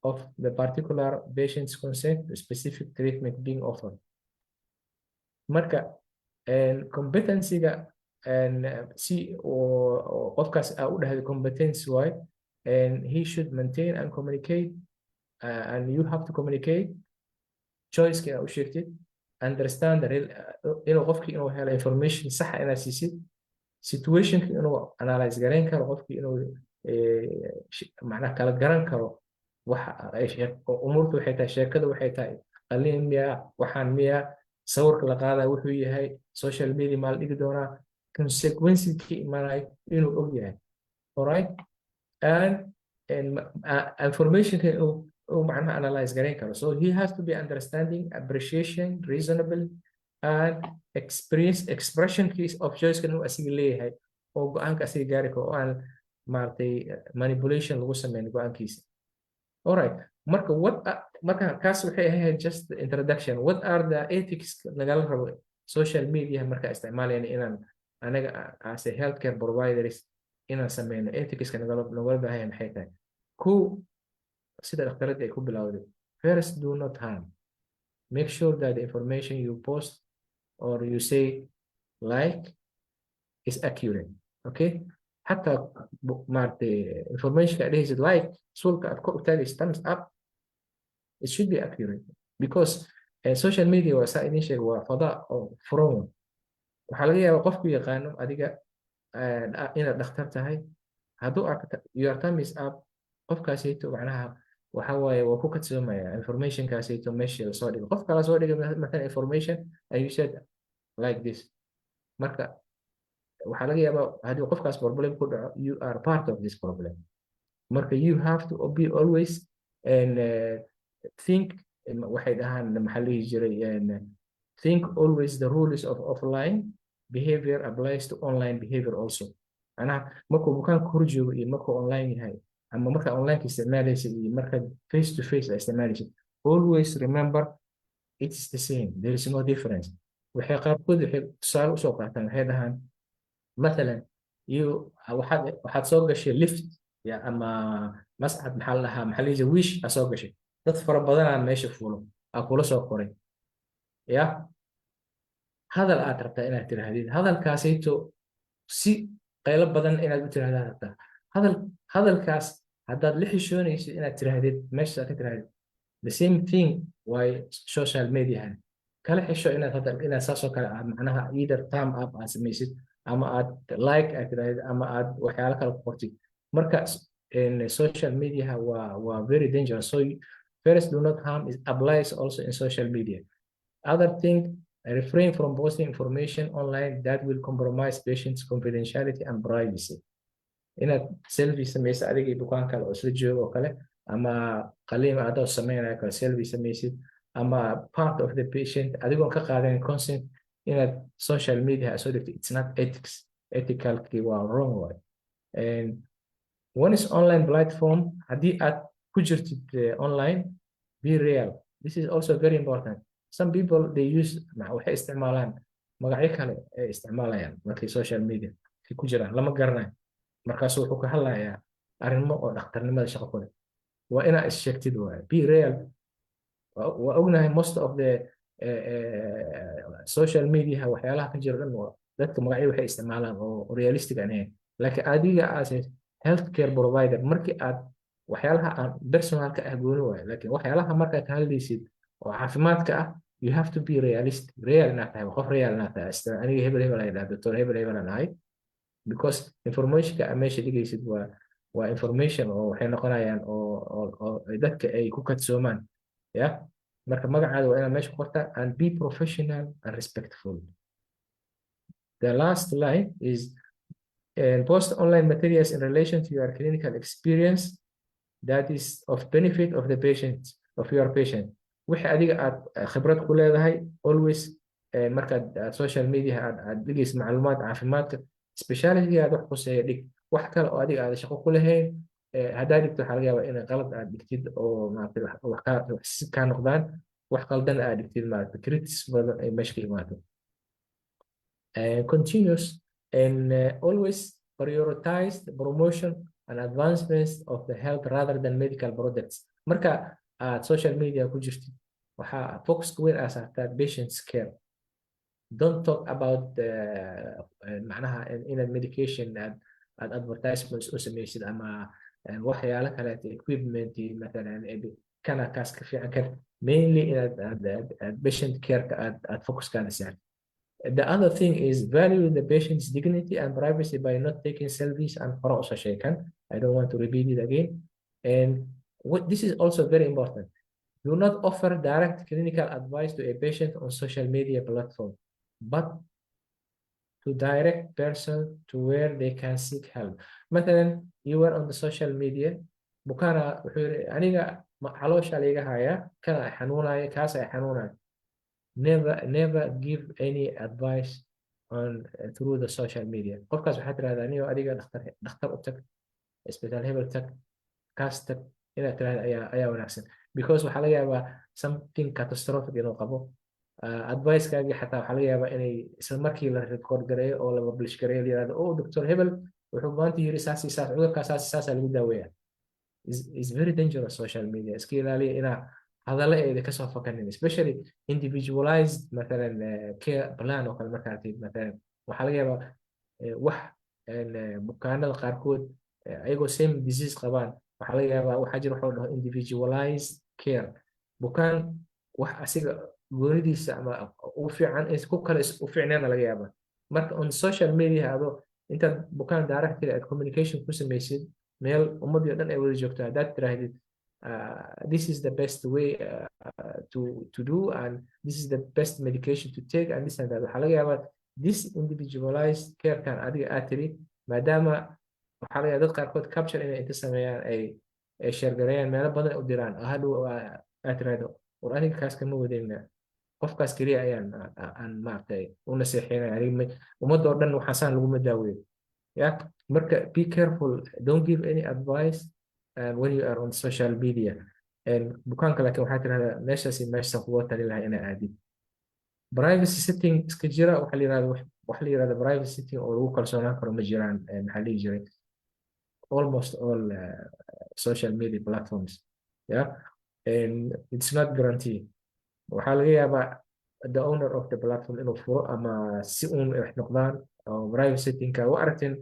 Speaker 3: of the particular patient's consent to specific treatment being offered. Marka competency-ga, si oo qofkaas aa u dhahday competence waay, and he should maintain and communicate, and you have to communicate choice-ka inaad u sheegtid, understand the real, inuu qofkii inuu helo information saxa inaad siisid, situationka inuu analyze gareyn karo, qofkii inuu macnaha kala garan karo waxa ay umuurtu waxay tahay, sheekada waxay tahay, qalliin miyaa, waxaan miyaa, sawirka la qaadaya wuxuu yahay, social media maa la dhigi doonaa, consequences ka imaanayo inuu og yahay. Alright, and informationka inuu uu macnaha analyze gareyn karo. So he has to be understanding, appreciation, reasonable and experience expression of choice inuu asiga leeyahay oo go-aanka asiga gaari karo oo aan, maaragtay, manipulation lagu sameyn go-aankiisa. Alright, marka what marka kaas waxay ahayd just the introduction. What are the ethics nagala rabo social media marka isticmaalayna, inaan anaga as a healthcare providers inaan sameyno, ethicska nagala baahan yahay maxay tahay? Kow, sida dhakhtaradda ay ku bilowday, first, do not harm. Make sure that the information you post or you say like is accurate, okay? Xataa maaragtay informationka aad dhehaysid like, suulka aad kor u taagaysid, thumbs up, it should be accurate, because social media waa saa idin sheega, waa fadaa oo furan. Waxaa laga yaabaa qofku yaqaano adiga inaad dhakhtar tahay, hadduu arko your thumb is up, qofkaasayto macnaha waxa waaye waa ku kadsoomaya informationkaasayto meesha lasoo dhigay. Qof kala soo dhigay mathalan information and you said like this. Marka waxaa laga yaabaa haddii qofkaas problem ku dhaco, you are part of this problem. Marka you have to be always and think, waxay dhahaan, maxaa la dhihi jiray, think always the rules of offline behavior applies to online behavior also. Macnaha markuu bukaanka hor joogo iyo markuu online yahay, ama markaa online ka isticmaalaysid iyo markaad face to face a isticmaalaysid, always remember it's the same, there is no difference. Waxay qaarkood waxay tusaale usoo qaataan, waxay dhahaan mathalan you waxaad soo gashay lift ya ama mascad, maxaa la dhahaa, maxaa la dhihi jiray, wish aa soo gashay, dad fara badanaa meesha fuulo aa kula soo koray ya. Hadal aad rabtaa inaad tiraahdid, hadalkaasayto si qaylo badan inaad u tiraahdaa rabtaa. Hadalkaas haddaad la xishoonaysid inaad tiraahdid, meesha aad ka tirahdid, the same thing waay social media. Kala xisho inaad hadda inaad saasoo kale aad macnaha either thumb up aad samaysid, ama aad like aad tirahdid, ama aad waxyaalo kale ku qortid. Marka social media waa very dangerous. So first, do not harm is applies also in social media. Other thing, refrain from posting information online that will compromise patients' confidentiality and privacy. Inaad selfie samaysid adiga iyo bukaan kale oo isla joogo oo kale, ama qaliin adoo sameynaya kale selfie samaysid, ama part of the patient adigoon ka qaadanin consent inaad social media soo dhigto, it's not ethics, ethicalki waa wrong way. And one is online platform, haddii aad ku jirtid online, be real. This is also very important. Some people, they use, waxay isticmaalaan magacyo kale ay isticmaalayaan markay social media ay ku jiraan, lama garanayo. Markaasu wuxuu ka hadlayaa arrimo oo dhakhtarnimada shaqo ku leh. Waa inaa is-sheegtid waaye, be real. Waa ognahay most of the social media waxyaalaha ka jira dhan dadka magacyo waxay isticmaalaan oo realistic aan ahayn. Laakiin adiga as a healthcare provider, markii aad waxyaalaha aan personalka ah gooni waayo, laakiin waxyaalaha markaad ka hadlaysid oo caafimaadka ah, you have to be realistic, real inaad tahay, qof real inaad tahay. Aniga hebel hebel ay dhaha, doctor hebel hebel aan ahay, because informationka aad meesha dhigaysid waa information oo waxay noqonayaan oo dadka ay ku kadsoomaan ya. Marka magacaada waa inaad meesha ku qortaa and be professional and respectful. The last line is and post online materials in relation to your clinical experience that is of benefit of the patient, of your patient. Wixii adiga aad khibrad ku leedahay, always markaad aad social media aad dhigaysa macluumaad caafimaadka, speciality aad wax khuseeya dhig. Wax kale oo adiga aad shaqo ku lahayn haddaad dhigto, waxaa laga yaabaa inay qalad aad dhigtid oo maaragtay wax kaa wax si kaa noqdaan, wax qaldan aad dhigtid, maaragtay criticism badan ay meesha ka imaato. Continuous and always prioritize the promotion and advancements of the health rather than medical products. Marka aad social media ku jirtid, waxaa focuska weyn aa saartaa patients care. Don't talk about the macnaha inaad medication aad advertisements u samaysid ama waxyaalo kaleeto, equipment mathalan, kana kaas ka fiican kan. Mainly inaad aad patient care-ka aad focuskaada saartid. The other thing is value the patient's dignity and privacy by not taking selfies and hore usoo sheekan. I don't want to repeat it again. And what this is also very important. Do not offer direct clinical advice to a patient on social media platform, but to direct person to where they can seek help. مثلا you were on the social media, bukaana wuxuu yiri, "Aniga caloosha liiga hayaa, kana ay xanuunaya, kaas ay xanuunaya." Never, never give any advice on through the social media. Qofkaas waxaa tirahdaa, "Anigo adiga dhakhtar u tag, isbitaal hebel tag, kaas tag," inaad tirahda ayaa wanaagsan, because waxaa laga yaabaa something catastrophic inuu qabo. Advice-kaagii xataa waxaa laga yaabaa inay isla markii la record gareeyo oo la publish gareeyo, la yirahdo, "Oh, doctor hebel wuxuu maanta yiri saas iyo saas, cudurkaas saas iyo saasaa lagu daaweeyaa." Is very dangerous social media. Iska ilaaliya inaa hadalla eeda kasoo fakanin, especially individualized mathalan care plan oo kale markaa tid. Mathalan waxaa laga yaabaa wax Bukaanada qaarkood ayagoo same disease qabaan, waxaa laga yaabaa, waxaa jira waxa la dhaho individualized care. Bukaan wax asiga goonidiisa ama u fiican in ku kale u fiicneena laga yaabaa. Marka on social media adoo intaad bukaan directly aad communication ku samaysid, meel ummadii o dhan ay wada joogto, haddaad tiraahdid, "This is the best way to do and this is the best medication to take," and this and that, waxaa laga yaabaa this individualized carekan adiga aad tiri, maadaama waxaa laga yaabaa dad qaarkood capture inay inta sameeyaan, ay share gareeyaan, meelo badan ay u diraan, oo hadhow aad tiraahdo, "War, aniga kaas kama wadayna, qofkaas keliya ayaan aan maaragtay u naseexeynaya, aniga ummadda oo dhan waxaan saan laguma daaweeyo." Ya, marka be careful. Don't give any advice when you are on social media. And bukaanka laakiin waxaa tirahdaa, "Meeshaas iyo meeshaasaan kuga talin lahaa inaa aadid." Privacy setting iska jira. Waxa la yirahdo, wax la yirahdo privacy setting oo lagu kalsoonaan karo ma jiraan. Maxaa la dhihi jiray, almost all social media platforms, yeah, and it's not guarantee. Waxaa laga yaabaa the owner of the platform inuu furo ama si uun wax noqdaan oo private settingka u aragteen.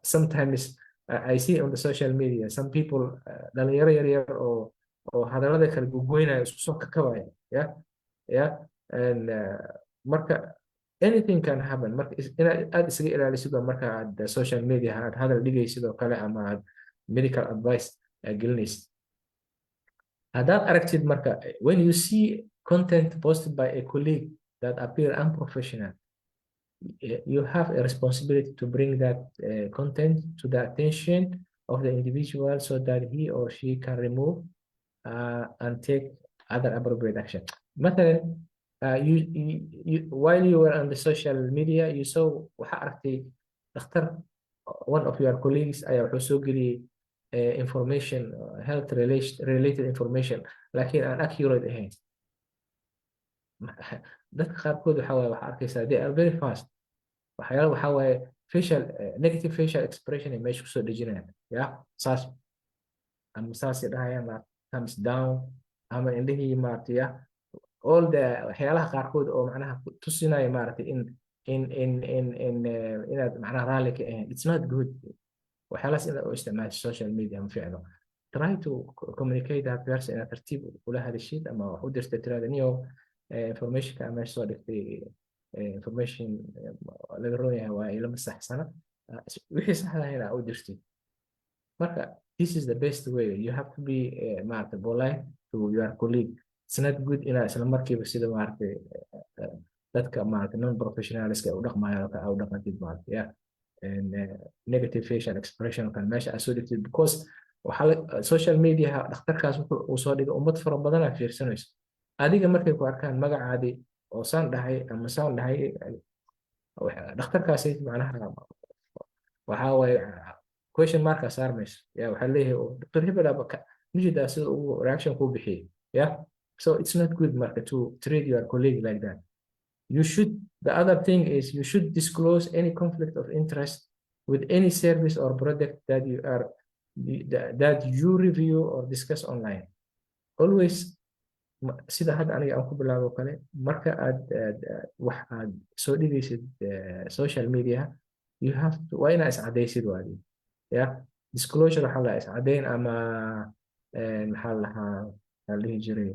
Speaker 3: Sometimes I see on the social media some people, dhalinyaro yar yar oo hadallada kala gogoynaya, isku soo kakabaya. Yeah, and marka anything can happen. Marka inaad aad isaga ilaalisid oo marka aad social media aad hadal dhigaysid oo kale ama aad medical advice aad gelinaysid, haddaad aragtid marka, when you see content posted by a colleague that appear unprofessional, you have a responsibility to bring that content to the attention of the individual so that he or she can remove and take other appropriate action. مثلا you, while you were on the social media, you saw, waxaa aragtay dhakhtar, one of your colleagues ayaa wuxuu soo geliyey information, health related information, laakiin aan accurate ahayn. Dadka qaarkood waxa waaye, waxaa arkaysaa they are very fast. Waxyaala waxaa waaye facial, negative facial expression ay meesha kusoo dejinayaan, ya, saas ama saasay dhahayaan, ma thumbs down ama indhihii, maaragtay, ya, all the waxyaalaha qaarkood oo macnaha tusinaya, maaragtay, in inaad macnaha raalli ka ahayn. It's not good waxyaalahaas inaad u isticmaasho social media, ma fiicno. Try to communicate that person, inaad tartiib ula hadashid ama wax u dirtay, tirahda, "Niyo, informationka aan meesha soo dhigtay, information laga roon yahay waa, ilama saxsana." Wixii saxda ahayna u dirtid. Marka this is the best way. You have to be maaragtay polite to your colleague. It's not good inaad isla markiiba sida, maaragtay, dadka, maaragtay, non professionalska u dhaqmayaan oo kale aad u dhaqantid, maaragtay, yeah, and negative facial expression oo kale meesha aad soo dhigtid, because waxaa social media dhakhtarkaas wuxuu uu soo dhigay ummad fara badan aa fiirsanayso. Adiga markay ku arkaan magacaadii oo saan dhahay ama saan dhahay dhakhtarkaasi, macnaha waxaa waaye question marka saarmayso. Ya, waxaa leeyahay, "Dr. Hebel aba mujeedaa sida uu reaction kuu bixiyey." Yeah, so it's not good marka to treat your colleague like that. You should, the other thing is, you should disclose any conflict of interest with any service or product that you review or discuss online. Always, sida hadda aniga aan ku bilaabo kale, marka aad wax aad soo dhigaysid social media, you have to, waa inaa iscadaysid waadi. Ya, disclosure waxaa la iscadeyn ama maxaa la dhahaa, maxaa la dhihi jiray,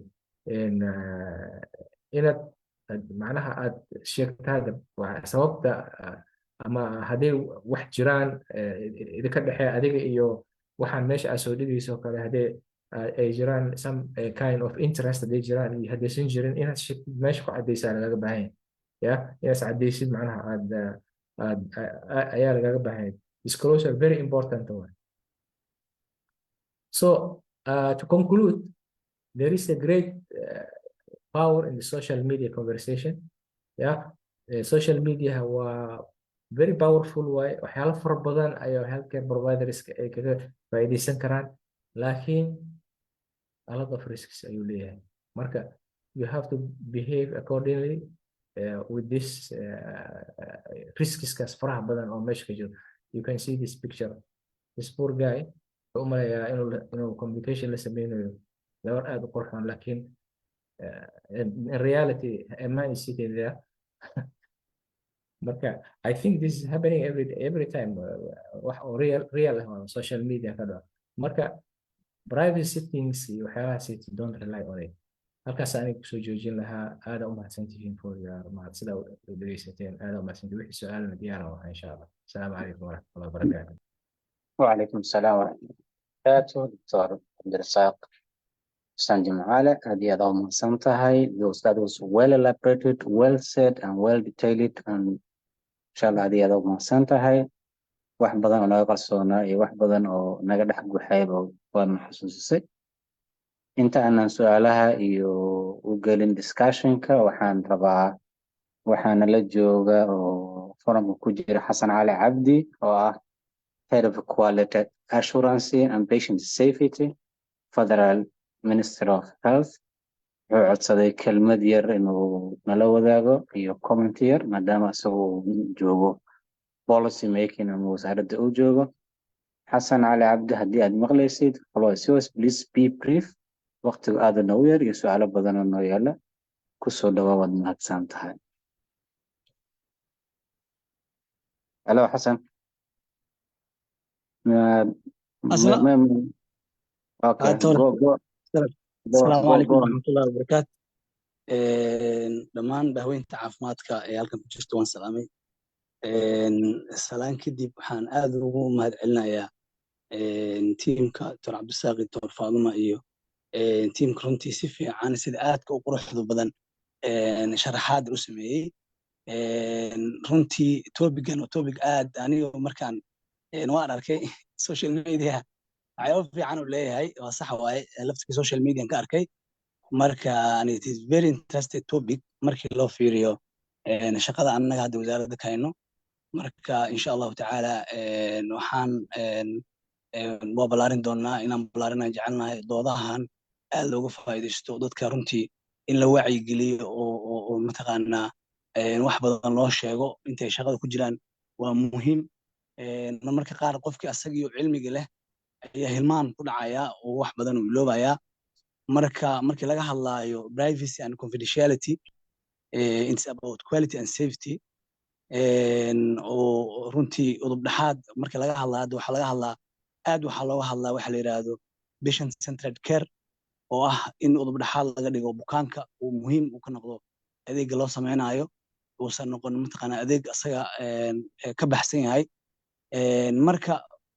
Speaker 3: inaad macnaha aad sheegtaa sababta ama hadday wax jiraan idinka dhexeeya adiga iyo waxaan meesha aad soo dhigayso kale, haddii ay jiraan some kind of interest, hadday jiraan iyo haddaysan jirin, inaad sheegtid, meesha ku caddaysaa lagaga baahan yahay. Ya, inaad caddaysid macnaha aad ayaa lagaga baahan yahay. Disclosure very important one. So to conclude, there is a great power in the social media conversation. Yeah, social media waa very powerful waay. Waxyaalo fara badan ayaa healthcare providers ay kaga faa'iidaysan karaan, laakiin a lot of risks ayuu leeyahay. Marka you have to behave accordingly with this riskiskaas faraha badan oo meesha ka jiro. You can see this picture. This poor guy wuxuu u malayaa inuu communication la sameynayo gabar aad u qurxoon, laakiin in reality a man is sitting there. Marka I think this is happening every time, wax oo real ah oo social media ka dhaco. Marka private settings iyo waxyaabahaas, don't rely on it. Halkaas aniga kusoo joojin lahaa. Aada u mahadsantihiin for your mahad sida u dhegeysateen. Aada u mahadsantihiin. Wixii su-aalna diyaara waa, insha Allah. Asalaamu calaykum waraxmatullahi wabarakaatu.
Speaker 1: وعليكم السلام ورحمة الله وبركاته. دكتور عبد الرزاق Xuseen Jimcaale, aad iyo aad u mahadsan tahay. Those that was well elaborated, well said and well detailed, and insha Allah aad iyo aad u mahadsan tahay. Wax badan oo naga qarsoonaa iyo wax badan oo naga dhex guuxayba waad na xasuusisay. Inta aanan su-aalaha iyo u gelin discussionka, waxaan rabaa, waxaana la jooga oo forumka ku jira Xasan Cali Cabdi oo ah Head of Quality Assurance and Patient Safety, Federal Minister of Health. Wuxuu codsaday kelmad yar inuu nala wadaago iyo comment yar, maadaama isagu uu joogo policy making ama wasaaradda uu joogo. Xasan Cali Cabdi, haddii aad maqlaysid, floor is yours. Please be brief, waqtigu aada noogu yar iyo su-aalo badan oo noo yaala. Kusoo dhawaa, waad mahadsan tahay. Hello, Xasan. Okay, go go go.
Speaker 4: Asalaamu
Speaker 1: go
Speaker 4: calaykum
Speaker 1: go.
Speaker 4: waraxmatullahi wabarakaatu. Dhammaan bahweynta caafimaadka ee halkan ku jirta waan salaamay. Salaan kadib, waxaan aad ugu mahad celinayaa tiimka Dr. Cabdisaaq, Dr. Faaduma iyo tiimka. Runtii si fiican, sida aadka u quruxda badan sharaxaad u sameeyey. Runtii topigan waa topic aad aniga markaan waan arkay social media, waxyaabo fiican uu leeyahay. Waa sax waaye, laftirka social media ka arkay. Marka and it is very interesting topic markii loo fiiriyo shaqada annaga hadda wasaaradda ka hayno. Marka insha Allahu tacaala waxaan waa ballaarin doonaa, inaan ballaarinaan jecelnahay doodahan aad looga faa'iidaysto, dadka runtii in la wacyigeliyo oo mataqaanaa wax badan loo sheego intay shaqada ku jiraan waa muhiim. Marmarka qaar qofkii asagiyo cilmiga leh ayaa hilmaan ku dhacaya oo wax badan uu iloobayaa. Marka markii laga hadlaayo privacy and confidentiality, it's about quality and safety, oo runtii udub dhexaad markii laga hadlaa. Hadda waxaa laga hadlaa, aad waxaa looga hadlaa waxa la yidhaahdo patient centered care, oo ah in udub dhexaad laga dhigo bukaanka, uu muhiim uu ka noqdo adeegga loo sameynayo, uusan noqon mataqaanaa adeeg asaga ka baxsan yahay. Marka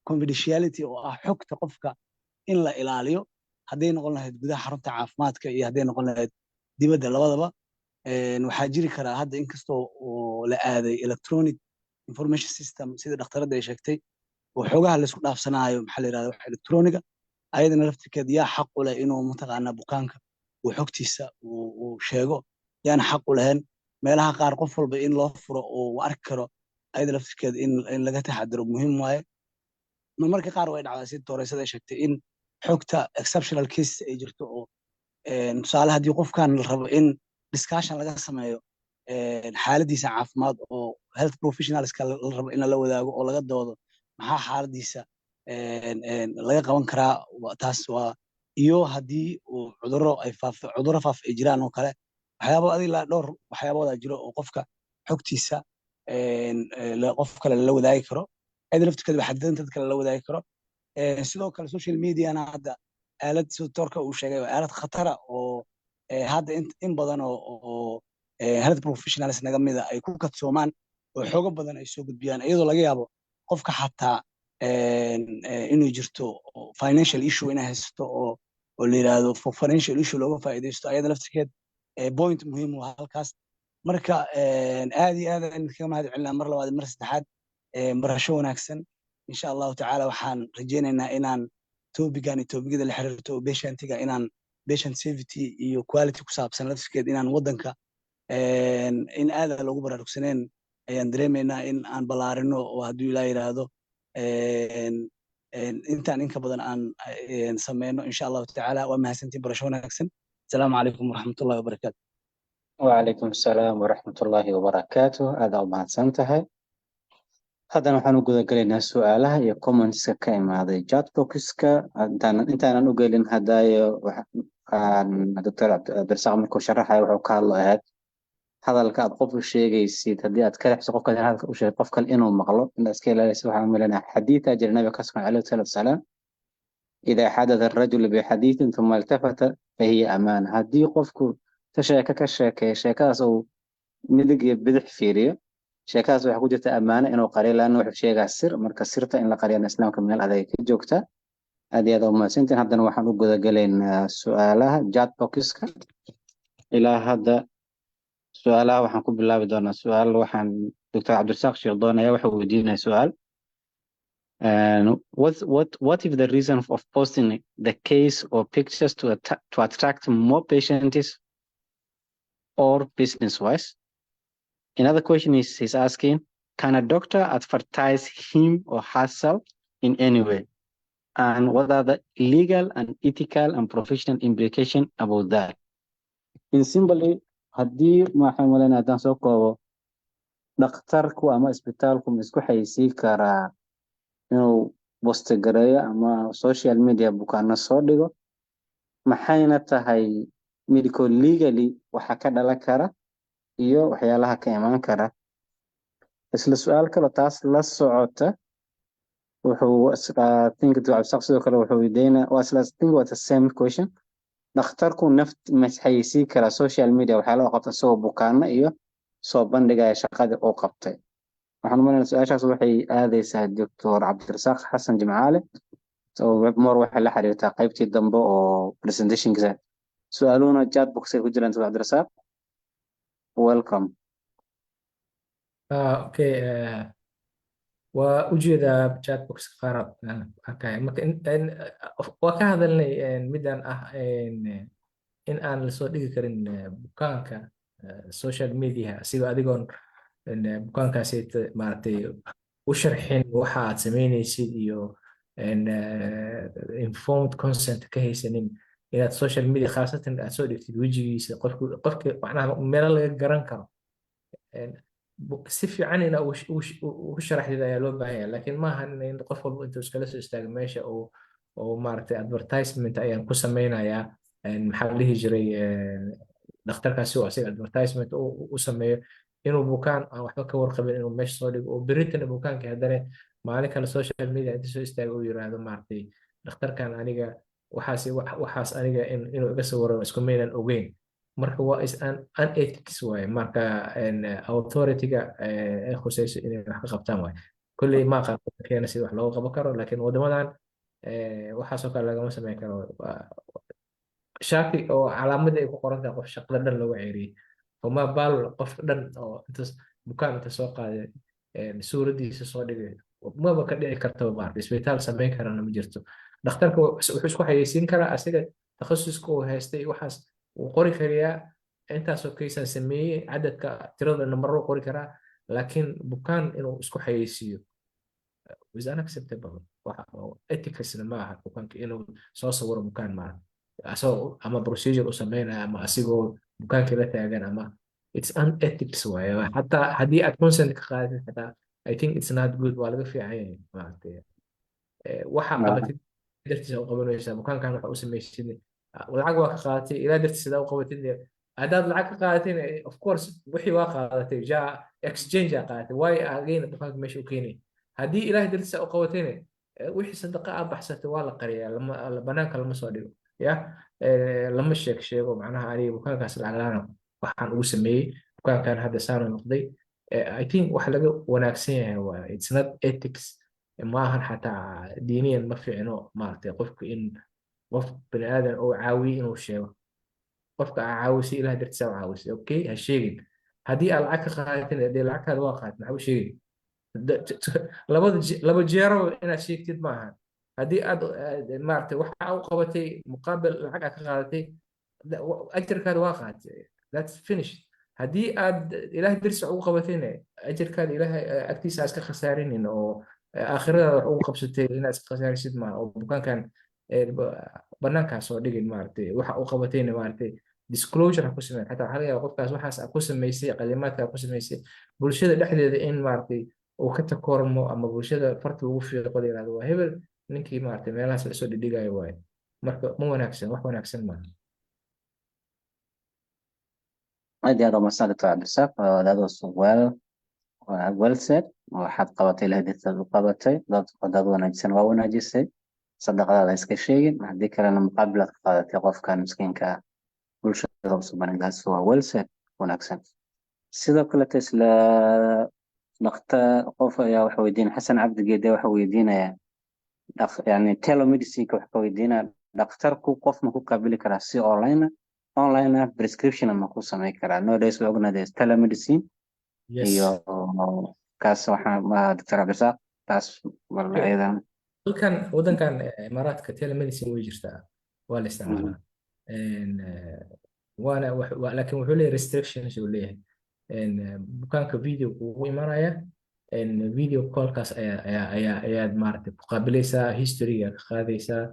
Speaker 4: confidentiality oo ah xogta qofka in la ilaaliyo, hadday noqon lahayd gudaha xarunta caafimaadka iyo hadday noqon lahayd dibadda labadaba. Waxaa jiri karaa hadda, inkastoo oo la aaday electronic information system, sida dhakhtaradda ay sheegtay, oo xogaha laisku dhaafsanaayo, maxaa la yirahdaa, wax electroniga, ayadana laftirkeed yaa xaq u leh inuu mataqaanaa bukaanka uu xogtiisa uu sheego, yaana xaq u lahayn? Meelaha qaar qof walba in loo furo oo uu arki karo, ayada laftirkeed in laga taxadiro muhiim waaye. Marmarka qaar way dhacdaa, sida dooreysada ay sheegtay, in xogta exceptional cases ay jirto, oo tusaale haddii qofkan la rabo in discussion laga sameeyo xaaladiisa caafimaad, oo health professionalska la rabo in lala wadaago oo laga doodo maxaa xaaladiisa laga qaban karaa, taas waa. Iyo haddii uu cudurro ay faaf cudurro faaf ay jiraan oo kale, waxyaabo adiga ilaa dhowr waxyaaboodaa jiro oo qofka xogtiisa qof kale lala wadaagi karo, ayada laftirkeeda waa xadidan dad kale lala wadaagi karo. Sidoo kale social mediana hadda aalad, sida doctorka uu sheegay, waa aalad khatara oo hadda in badan oo health professionals naga mida ay ku kadsoomaan oo xoogo badan ay soo gudbiyaan, iyadoo laga yaabo qofka xataa inuu jirto financial issue inay haysato, oo la yidhaahdo for financial issue looga faa'iidaysto. Ayada laftirkeed point muhiim u halkaas. Marka aad iyo aad ayaan kaga mahad celinaa mar labaad, mar saddexaad. Barasho wanaagsan. Insha Allahu tacaala waxaan rajaynaynaa inaan topigan iyo topicada la xiriirto oo patientiga, inaan patient safety iyo quality ku saabsan laftirkeed, inaan waddanka in aada loogu baraarugsaneen ayaan dareemaynaa, in aan ballaarino oo hadduu Ilaa yidhaahdo intaan inka badan aan sameyno, insha Allahu tacaala. Waa mahadsantiin, barasho wanaagsan. Asalaamu calaykum waraxmatullahi wabarakaatu.
Speaker 1: وعليكم السلام ورحمة الله وبركاته. Aad u mahadsan tahay. Haddana waxaan u guda gelaynaa su-aalaha iyo commentska ka imaaday chatboxka. Intaanan u gelin hadaayo, waxaan Dr. Cabdirasaaq markuu sharaxaya wuxuu ka hadlo ahayd Hadalka aad qof u sheegaysid, haddii aad ka lexso qofka hadalka u sheegay, qof kale inuu maqlo inaad iska ilaaliso. Waxaan umaleynaya xadiidaa jira Nabiga ka sugan عليه الصلاة والسلام: إذا حدث الرجل بحديث ثم التفت فهي أمانة. Haddii qofku ta sheeko ka sheekeeyo, sheekadaas uu midig iyo bidix fiiriyo, sheekadaas waxaa ku jirta ammaano inuu qariyo, laanna wuxuu sheegaa sir. Marka sirta in la qariyana Islaamka meel adag ka joogta. Aad iyo aad u mahadsantiin. Haddana waxaan u gudagalaynaa su-aalaha chat boxka. Ilaa hadda su-aalaha waxaan ku bilaabi doonaa su-aal waxaan Dr. Cabdirasaaq Sheekh doonaya wuxuu weydiinaya su-aal. And what if the reason of posting the case or pictures to attract more patients or business wise? Another question is he's asking, can a doctor advertise him or herself in any way? And what are the legal and ethical and professional implication about that? In simply, haddii waxaan malaynaya haddaan soo koobo, dhakhtarku ama isbitaalku ma isku xayeysiin karaa inuu post gareeyo ama social media bukaano soo dhigo? Maxayna tahay medical legally waxa ka dhalan kara iyo waxyaalaha ka imaan kara? Isla su-aal kale taas la socota wuxuu think Cabdisaaq sidoo kale wuxuu weydiinaa, waa isla think waa the same question: dhakhtarku naft ma xayeysiin karaa social media waxyaalaha uu qabta, isagoo bukaano iyo soo bandhigaya shaqadii uu qabtay? Waxaan umaleynaya su-aashaas waxay aadaysaa Doctor Cabdirasaaq Xasan Jimcaale oo more waxay la xiriirtaa qaybtii dambe oo presentationkiisa. Su-aaluhuna chat box ay ku jiraan. Dr. Cabdirasaaq, welcome.
Speaker 3: Okay, waa ujeedaa chat box qaar aan arkaya. Marka waa ka hadalnay middan ah in aan lasoo dhigi karin bukaanka social media, asiga adigoon bukaankaasi maaragtay u sharxin waxa aad sameynaysid iyo informed consent ka haysanin, inaad social media khaasatan aad soo dhigtid wejigiisa qofka, macnaha meelo laga garan karo si fiican ina ugu sharaxdid ayaa loo baahan yahay. Laakiin maaha in qof walba intuu iskala soo istaago meesha oo maaragtay advertisement ayaan ku sameynayaa, maxaa la dhihi jiray, dhakhtarkaasi oo asiga advertisement u sameeyo, inuu bukaan aan waxba ka warqabin inuu meesha soo dhigo, oo beritana bukaankii haddana maalin kale social media inta soo istaago uu yiraahdo, maaragtay, dhakhtarkan aniga waxaas waxaas aniga inuu iga soo warramo isku maynan ogeyn. Marka waa is unethics waaye. Marka authority-ga ay khusayso inay wax ka qabtaan waaye. Kolley ma aqaan keena sida wax looga qaban karo, laakiin waddamadan waxaasoo kale lagama sameyn karo. Shaati oo calaamadii ay ku qoran tahay qof shaqada dhan looga ceeriyey uma baal qof dhan oo intaas bukaan inta soo qaaday suuraddiisa soo dhigay maba ka dhici kartaba. Maarata isbitaal sameyn karana ma jirto. Dhakhtarka wuxuu isku xayeysiin karaa asiga takhasuska uu haystay, waxaas wuu qori karayaa, intaasoo kaysaan sameeyey, cadadka tirada nambarro qori karaa, laakiin bukaan inuu isku xayeysiiyo is unacceptable. Waxa ethicsna ma aha bukaanka inuu soo sawiro bukaan maaha, asagoo ama procedure u sameynaya ama asigoo bukaankii la taagan ama it's unethics waaye. Xataa haddii aad consent ka qaadatid xataa, I think it's not good. Waa laga fiican yahay maaragtay. Waxa qabatid dartiisa u qabanaysaa bukaankan, waxa u samaysid lacag waa ka qaadatay, ilaa dartiisa hadaa u qabatid. Haddaad lacag ka qaadatayna, of course wixii waa qaadatay, ja exchange aa qaadatay waayo again bukaanka meesha u keenay. Haddii Ilaahay dartiisa u qabatayna, wixii sadaqa aa baxsatay waa la qariyaa, lama banaanka lama soo dhigo, ya lama sheeg sheego. Macnaha aniga bukaankaas lacag la'aan waxaan ugu sameeyey, bukaankan hadda saana noqday. I think wax laga wanaagsan yahay waa it's not ethics ma ahan, xataa diiniyan ma fiicno maaragtay qofku in qof bani aadan oo caawiye inuu sheego. Qofka aa caawisay Ilaah dartiisa u caawisay, okay, ha sheegin. Haddii aad lacag ka qaadatin, dee lacagtaada waa qaadat, maxaa u sheegin? Labada laba jeeraba inaad sheegtid ma ahan. Haddii aad maaragtay waxa u qabatay muqaabil lacag aad ka qaadatay, ajarkaada waa qaadatay, that's finished. Haddii aad Ilaah dartiisa ugu qabatayna, ajarkaada Ilaahay agtiisa iska khasaarinin oo aakhiradaada wax ugu qabsatay inaad iska khasaarisid maaha, oo bukaankan banaankaa soo dhigin. Maaragtay waxa u qabatayna, maaragtay, disclosure ha ku sameyn. Xataa waxaa laga yaabaa qofkaas waxaas aad ku samaysay, qalimaadka aad ku samaysay, bulshada dhexdeeda in maaragtay uu ka takoormo ama bulshada farta lagu fiiqo, la yirahdo waa hebel ninkii maaragtay meelahaas lasoo dhidhigayo waaye. Marka ma wanaagsan, wax wanaagsan maaha.
Speaker 1: Aad iyo aad umahadsan, Dr. Cabdirasaaq. That was well said. Waxaad qabatay, Ilahay darteed u qabatay. Dad wanaagsan waa wanaajisay, sadaqadaada iska sheegin, haddii kalena muqaabil aad ka qaadatay qofkan miskiinka ah bulshada u subanagaas. Waa well said, wanaagsan. Sidoo kalete isla dhakhtar qof ayaa waxa weydiinaya, Xasan Cabdi Geede waxa weydiinaya, yani telemedicineka wax ka weydiinaya: dhakhtarku qof ma ku qaabili karaa si online ah, prescription ma ku samayn karaa? Nowadays waa ognahay telemedicine.
Speaker 3: Yes.
Speaker 1: Iyo kaas waxaa ma Dr. Cabdirasaaq taas bal ayadan.
Speaker 3: Halkan wadankan Imaaraadka telemedicine way jirtaa, waa la isticmaalaa. Waana laakiin wuxuu leeyahay restrictions uu leeyahay. Bukaanka video kugu imanaya, video callkaas ayaa ayaad maaragtay ku qaabilaysaa, historyga ka qaadaysaa.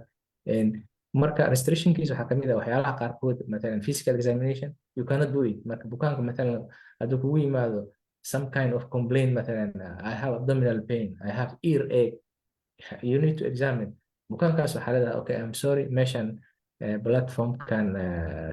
Speaker 3: Marka restrictionkiisa waxaa kamid ah waxyaalaha qaarkood, matalan physical examination you cannot do it. Marka bukaanka matalan hadduu kugu yimaado some kind of complaint, matalan "I have abdominal pain, I have ear ache," you need to examine bukaankaas. Waxaa leedahay, "Okay, I'm sorry, meeshan platformkan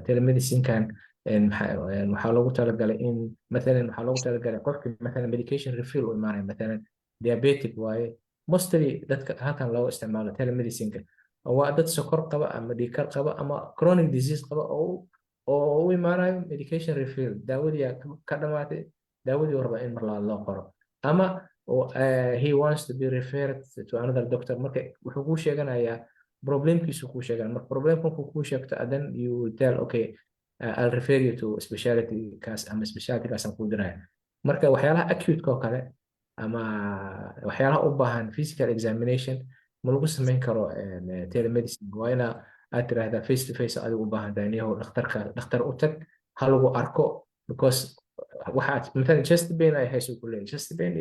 Speaker 3: telemedicinekan waxaa loogu talagalay in matalan waxaa loogu talagalay qofki matalan medication refill u imaanaya, matalan diabetic waaye." Mostly dadka halkan looga isticmaalo telemedicineka waa dad sokor qaba ama dhiigkar qaba ama chronic disease qaba oo u imaanayo medication refill, daawadii ka dhamaatay, daawadii uu rabaa in mar labaad loo qoro, ama he wants to be referred to another doctor. Marka wuxuu kuu sheeganayaa problemkiisu kuu sheeganaya. Marka problemka markuu kuu sheegto, and then you will tell, "Okay, I'll refer you to speciality kaas ama speciality kaas aan kuu diraya." Marka waxyaalaha acute oo kale ama waxyaalaha u baahan physical examination ma lagu samayn karo telemedicine. Waa ina aad tiraahdaa face to face adigu u baahan tahay, niyahow dhakhtarka, dhakhtar u tag, ha lagu arko, because waxaad matalan chest pain ay hayso ku leeyahay. Chest pain,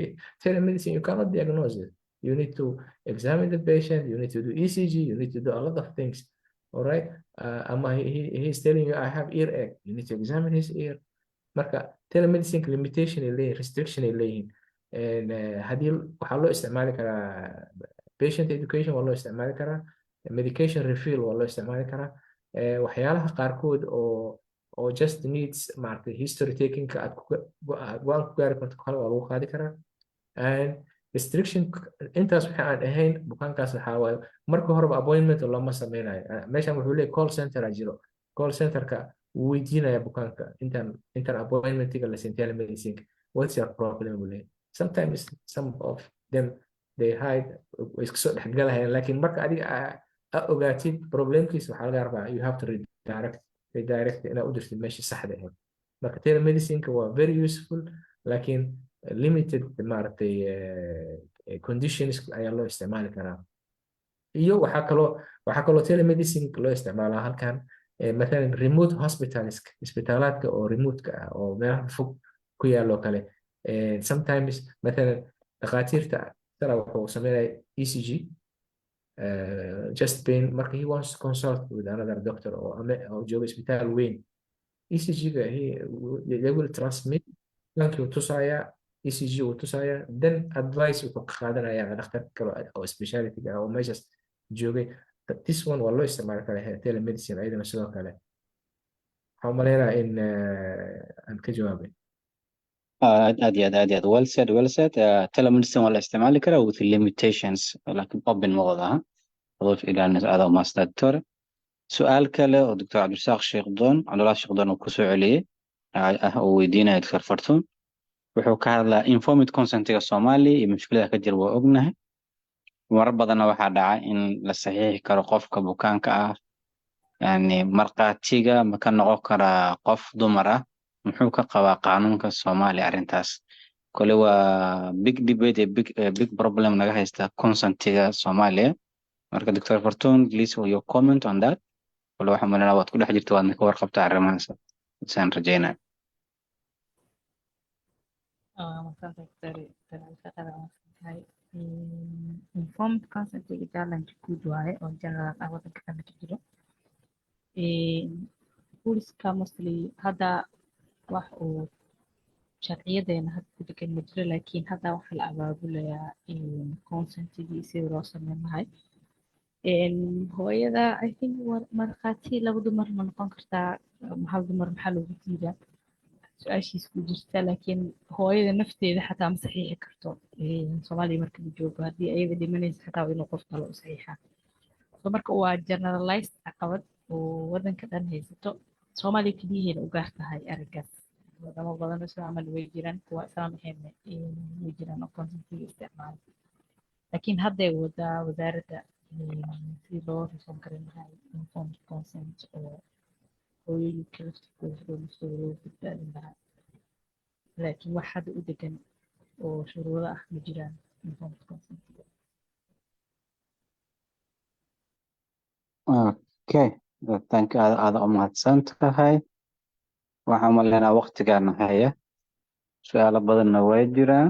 Speaker 3: telemedicine you cannot diagnose it. You need to examine the patient, you need to do ECG, you need to do a lot of things, all right? Ama he is telling you, "I have earache," you need to examine his ear. Marka telemedicine limitation ay leeyihin, restriction ay leeyihiin. Haddii waxaa loo isticmaali karaa patient education, waa loo isticmaali karaa medication refill, waa loo isticmaali karaa waxyaalaha qaarkood oo just needs maaragtay history takingka aad go-aan ku gaari karto kale waa lagu qaadi karaa. And restriction intaas waxa aan ahayn, bukaankaas waxaa waaye marka horeba appointment looma sameynayo. Meeshan wuxuu leeyahay call center a jiro. Call centerka wuu weydiinaya bukaanka intaan appointmentiga la siin telemedicine, "What's your problem?" buu leeyahay. Sometimes some of them, they hide, way iska soo dhexgalahayaan, laakiin marka adiga aa ogaatid problemkiisa, waxaa laga rabaa you have to redirect inaad u dirtid meeshii saxda ahayd. Marka telemedicineka waa very useful, laakiin limited maaragtay conditions ayaa loo isticmaali karaa. Iyo waxaa kaloo telemedicine loo isticmaalaa halkan mathalan remote hospitals, isbitaalaadka oo remote-ka ah oo meelaha fog ku yaalo kale. Sometimes mathalan dhakhaatiirta tara wuxuu sameynaya ECG, chest pain, marka he wants to consult with another doctor oo ama oo jooga isbitaal weyn. ECG-ga they will transmit, lankii uu tusayaa, ECG uu tusayaa, then advice wuxuu ka qaadanayaa dhakhtar kale oo speciality ah oo meeshaas joogay. This one waa loo isticmaali karaa telemedicine ayadana sidoo kale. Waxaan u maleynayaa in aan ka jawaabay.
Speaker 1: Aad aad iyo aad, aad iyo aad, well said, well said. Telemedicine waa la isticmaali karaa with limitations, laakiin open ma wada aha. Adoo ilaalinaysa. Aad umahadsan, doctor. Su-aal kale oo Doctor Cabdirasaaq Sheekh Doon, Cabdullahi Sheekh Doon uu kusoo celiyey ah uu weydiinaya Doctor Fartuun, wuxuu ka hadlaa informed consentiga Soomaaliya iyo mushkilada ka jira. Waa ognahay marar badanna waxaa dhaca in la saxiixi karo qofka bukaanka ah, yani markhaatiga ma ka noqon karaa qof dumar ah? Muxuu ka qabaa qaanuunka Soomaaliya arrintaas? Kole waa big debate, big problem naga haysta consentiga Soomaaliya. Marka Doctor Fartuun, please, your comment on that. Kole waxaan malinaa waad ku dhex jirta, waadna ka warqabta arrimahaas, saan rajeynaya.
Speaker 2: Waa mahadsantahay, Dr. Cabdirasaaq, aad mahadsantahay. Informed consent challenge guud waaye oo general ah, wadanka dhan ka jiro. Booliska mostly hadda wax uu sharciyadeena hadda ku degan ma jiro, laakiin hadda waxaa la abaabulayaa consentigii sidii loo sameyn lahay. Hooyada, I think, markhaati laba dumar ma noqon kartaa? Hal dumar maxaa loogu diidaa? Su-aashiis ku jirta, laakiin hooyada nafteeda xataa ma saxiixi karto. Soomaaliya marka la joogo, haddii ayada dhimanaysa xataa waa inuu qof kale u saxiixaa. So marka waa generalized caqabad oo wadanka dhan haysato. Soomaaliya keliyaheena u gaar tahay arrinkaas? Wadamo badan oo isla camal way jiraan, kuwa islaam ahaynna way jiraan oo consentiga isticmaala, laakiin hadday wadaa wasaaradda sidii loo reform garan lahaa informed consent oo hooyooyinka laftirkooda hadhow naftooda loo badbaadin lahaa, laakiin wax hadda u degan oo shuruudo ah ma jiraan informed consent.
Speaker 1: Okay, thank you. Aad aad u mahadsan tahay. Waxaan umaleynaa waqtigaana haya, su-aalo badanna way jiraan.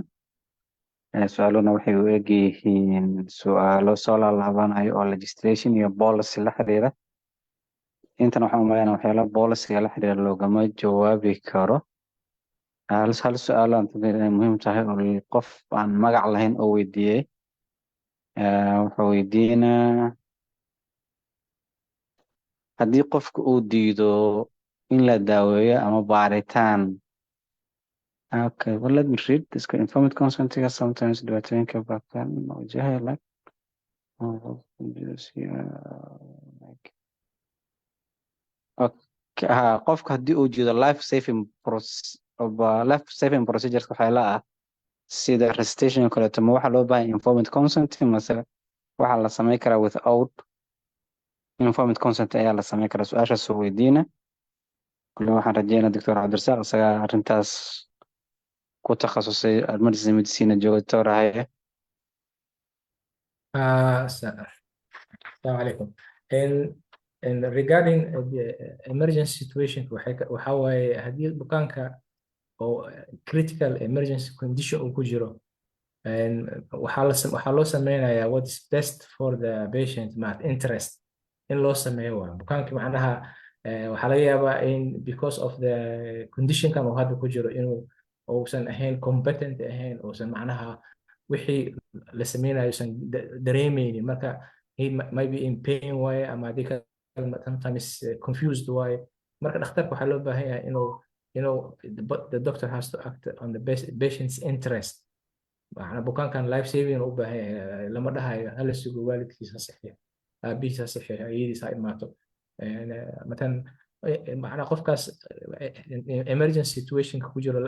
Speaker 1: Su-aaluna waxay u eg yihiin su-aalo soo laalaabanayo oo legislation iyo policy la xiriira. Intan waxaan umaleynaa waxyaala policyga la xiriira loogama jawaabi karo. Hal su-aal aan fikir inay muhiim tahay oo qof aan magac lahayn oo weydiiyey. Wuxuu weydiinaa haddii qofka uu diido in la daaweeyo ama baaritaan. Okay, well, let me read this. Informed consent sometimes dhibaatooyinka baakan wajahaya, like okay, ha, qofka haddii uu diido life saving procedures, waxyaala ah sida resuscitation oo kaleeto, ma waxaa loo baahan informed consent mase waxaa la sameyn karaa without informed consent ayaa la sameyn karaa? Su-aashaas soo weydiina. Kule waxaan rajeynaa Doctor Cabdirasaaq, isagaa arrintaas ku takhasusay, emergency medicine jooga. Doctor, haye.
Speaker 3: Assalamu alaikum. And regarding the emergency situation, waxaa waaye haddii bukaanka oo critical emergency condition uu ku jiro, waxaa loo sameynayaa what is best for the patient ma interest in loo sameeyo. Waa bukaanka macnaha waxaa laga yaabaa in because of the conditionkan uu hadda ku jiro inuu uusan ahayn competent ahayn, uusan macnaha wixii la sameynayo uusan dareemeynin. Marka he might be in pain waaye, ama haddii kale sometimes confused waaye. Marka dhakhtarka waxaa loo baahan yahay inuu the doctor has to act on the best patient's interest. Macnaa bukaankan life saving u baahan yahay. Lama dhahayo hala sugo, waalidkiisa ha saxiixo, aabihiisa ha saxiixo, ayadiisa ha imaato. Matalan macnaa qofkaas emergency situationka ku jiro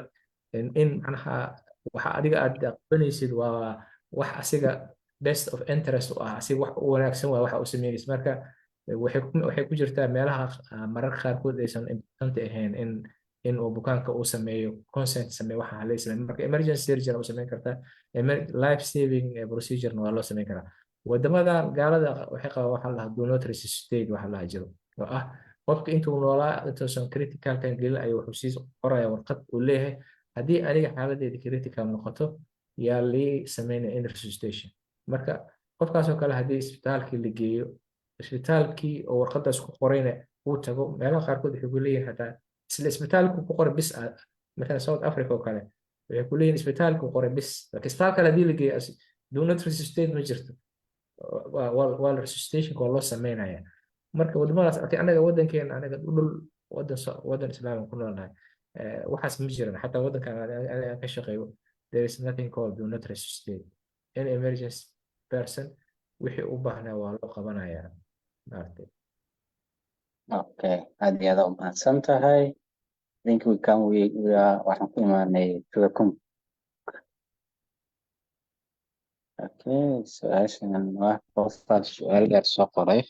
Speaker 3: in macnaha waxa adiga aad qabanaysid waa wax asiga best of interest u ah, asiga wax u wanaagsan waa waxa uu sameynaysid. Marka waxay ku jirtaa meelaha mararka qaarkood aysan important ahayn in uu bukaanka uu sameeyo consent sameeyo waxa la sameeyo. Marka emergency surgery uu sameyn kartaa, life saving procedure waa loo sameyn karaa. Wadamada gaalada waxay qabaan waxa la dhahaa do not resuscitate waxa la jiro, oo ah qofka intuu noolaa, intuusan criticalkan gelin, ayuu wuxuu sii qoraya warqad uu leeyahay: haddii aniga xaaladeeda critical noqoto, yaa lii sameynaya in resuscitation. Marka qofkaasoo kale haddii isbitaalkii la geeyo, isbitaalkii oo warqadaas ku qorayna uu tago, meelaha qaarkood waxay ku leeyihin xataa isla isbitaalku ku qoray bis ah. Mathalan South Africa oo kale waxay ku leeyihin isbitaalku qoray bis, laakiin isbitaal kale haddii la geeyo do not resuscitate ma jirto, waa resuscitationka waa loo sameynaya. Marka wadamadaas laakiin anaga wadankeena, anaga dhul wadan islaam ku noolnahay, waxaas ma jiran. Xataa wadankan aniga aan ka shaqeeyo, there is nothing called do not resuscitate. Any emergency person wixii u baahnaa waa loo qabanayaa, maaragtay.
Speaker 1: Okay, aad iyo aad u mahadsan tahay. I think we can we are waxaan ku imaanay to the con. Okay, su-aashan waa qofkaas su-aal dheer soo qoray.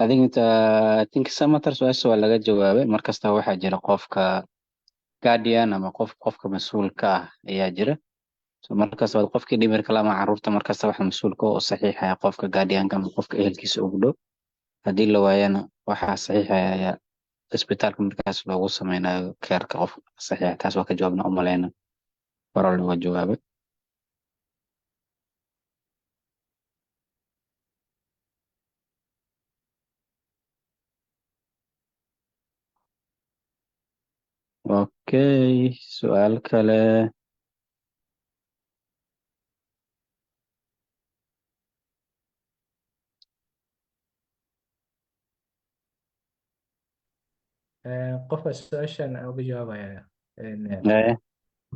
Speaker 1: I think Samatar su-aasha waa laga jawaabay. Markasta waxaa jira qofka guardian ama qofka mas-uulka ah ayaa jira. So markasta waa qofkii dhimirka lama caruurta, markasta waxa mas-uulka oo saxiixaya qofka guardianka ama qofka ehelkiisa ugu dhow. Haddii la waayana, waxaa saxiixaya isbitaalka markaas loogu sameynayo careka qof saxiixa. Taas waa ka jawaabna umaleyna, hore looga jawaabay. Okay, su-aal kale.
Speaker 3: Qofka su-aashan aan uga jawaabaya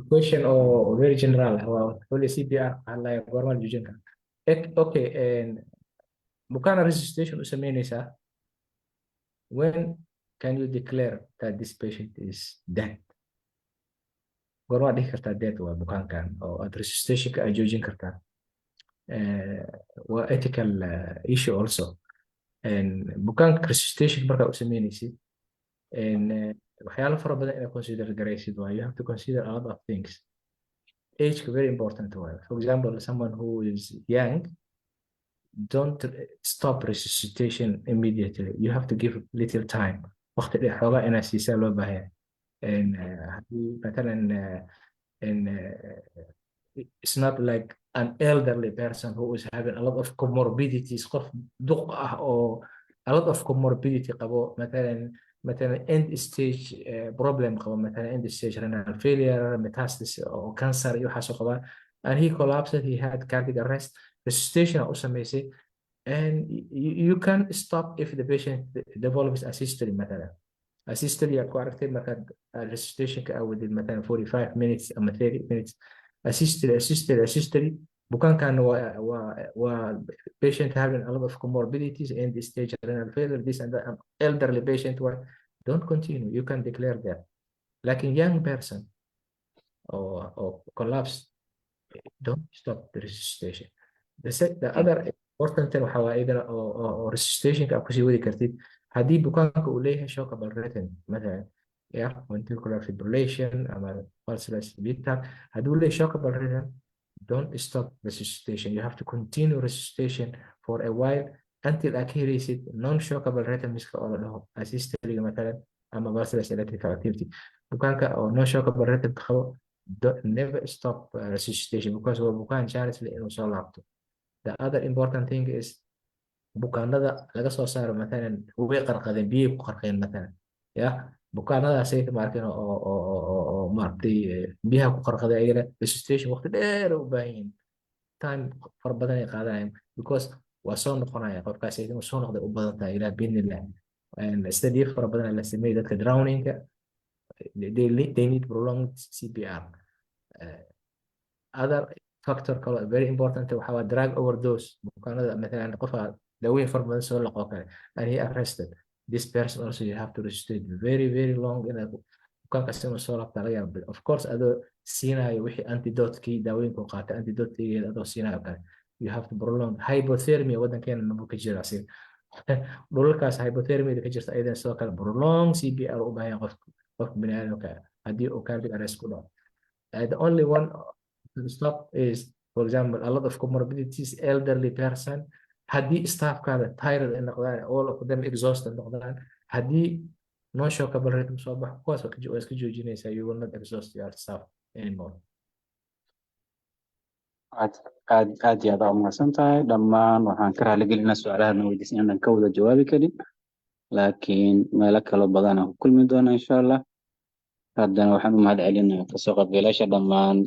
Speaker 3: question oo very general ah waa wuxuu leeyahay CPR ka hadlaya, goorma la joojin karaa? Okay, bukaan resuscitation u sameynaysaa, when can you declare that this patient is dead? Goormaa dhihi kartaa dead waa bukaankan oo aad resuscitationka aad joojin kartaa? Waa ethical issue also. Bukaanka resuscitation markaa u sameynaysid, waxyaalo fara badan inaad consider garaysid waa you have to consider a lot of things. Age very important waaye. For example, someone who is young, don't stop resuscitation immediately. You have to give little time, waqti dheer xoogaa inaad siisaa loo baahan yahay. Haddii matalan it's not like an elderly person who is having a lot of comorbidities, qof duq ah oo a lot of comorbidity qabo, matalan end stage problem qabo, matalan end stage renal failure, metastasis oo cancer iyo waxaasoo qabaa, and he collapsed, he had cardiac arrest, resuscitation u samaysay, and you can stop if the patient develops asystole. Matalan asystole aad ku aragtay markaad resuscitationka aad wadid, matalan 45 minutes ama 30 minutes, asystole, asystole, asystole. Bukaankan waa patient having a lot of comorbidities, end stage renal failure, this and that, elderly patient waa don't continue, you can declare that. Lakin young person or collapse, don't stop the resuscitation. The other important thing waxa waa iyadana oo resuscitationka aad kusii wadi kartid haddii bukaanka uu leeyahay shockable rhythm, matalan yeah, ventricular fibrillation ama pulseless V tach. Hadduu leeyahay shockable rhythm, don't stop resuscitation. You have to continue resuscitation for a while until aad ka helaysid non-shockable rhythmska oo la dhaho asystole matalan ama pulseless electrical activity. Bukaanka oo non-shockable rhythm qabo, never stop resuscitation, because waa bukaan chance leh inuu soo laabto. The other important thing is bukaanada laga soo saaro, matalan way qarqadeen, biyay ku qarqeen matalan, ya bukaanadaasay ma arkin oo maaragtay biyaha ku qarqaday, ayagana resuscitation waqti dheer u baahan yihiin, time fara badan ay qaadanayaan, because waa soo noqonaya qofkaas inuu soo noqday u badan tahay ilaa biidnillah. Study fara badan la sameeyey, dadka drowningka they need prolonged CPR. Other factor kale very important waxa waa drug overdose. Bukaanada matalan qofa dawooyin fara badan soo laqoo kale and he arrested, this person also you have to resuscitate very very long inaad bukaankaas inuu soo laabta laga yaabo, of course adoo siinayo wixii antidotekii daawooyinka uu qaatay, antidotekeeda adoo siinayo kale, you have to prolong. Hypothermia wadankeena maba ka jira asiga, dhulalkaas hypothermia ka jirta ayadana sidoo kale prolong CPR u baahan yahay qofka biniaadamka haddii uu cardiac arrest ku dhaco. The only one to stop is, for example, a lot of comorbidities, elderly person, haddii staffkaada tired ay noqdaan, all of them exhausted noqdaan, haddii non shockable rhythm soo baxo, kuwaas waa iska joojinaysaa. You will not exhaust your staff anymore.
Speaker 1: Aad aad aad iyo aad aa umahadsan tahay. Dhammaan waxaan ka raaligelinaa su-aalaha na weydiisan inaan ka wada jawaabi karin, laakiin meelo kalo badan aan ku kulmi doona insha Allah. Haddana waxaan u mahad celinayaa kasoo qaybgalayaasha dhammaan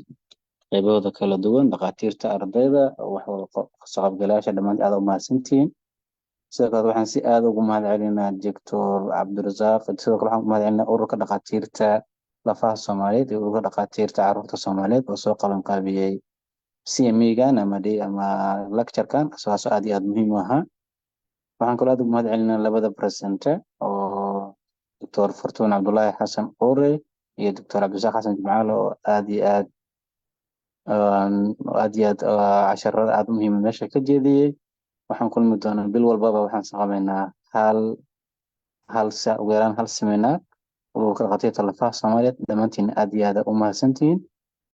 Speaker 1: qaybahooda kala duwan, dhakhaatiirta, ardayda, wax kasoo qaybgalayaasha dhammaan aad u mahadsantihiin. Sidoo kale waxaan si aad ugu mahad celinaa Doctor Cabdirasaaq. Sidoo kale waxaan u mahad celinaa Ururka Dhakhaatiirta Lafaha Soomaaliyeed iyo Ururka Dhakhaatiirta Carruurta Soomaaliyeed oo soo qaban qaabiyey CME-gan ama lecture-kan, kaasoo aad iyo aad muhiim u ahaa. Waxaan kaloo aad ugu mahad celinaa labada presenter oo Doctor Fortuun Cabdullaahi Xasan Quure iyo Doctor Cabdirasaaq Xasan Jimcaale oo aad iyo aad casharada aad u muhiima meesha ka jeediyey. Waxaan kulmi doonaa bil walbaba, waxaan qabaynaa hal hal ugu yaraan hal seminar Ururka Dhakhaatiirta Lafaha Soomaaliyeed. Dhammaantiin aad iyo aad u mahadsantihiin.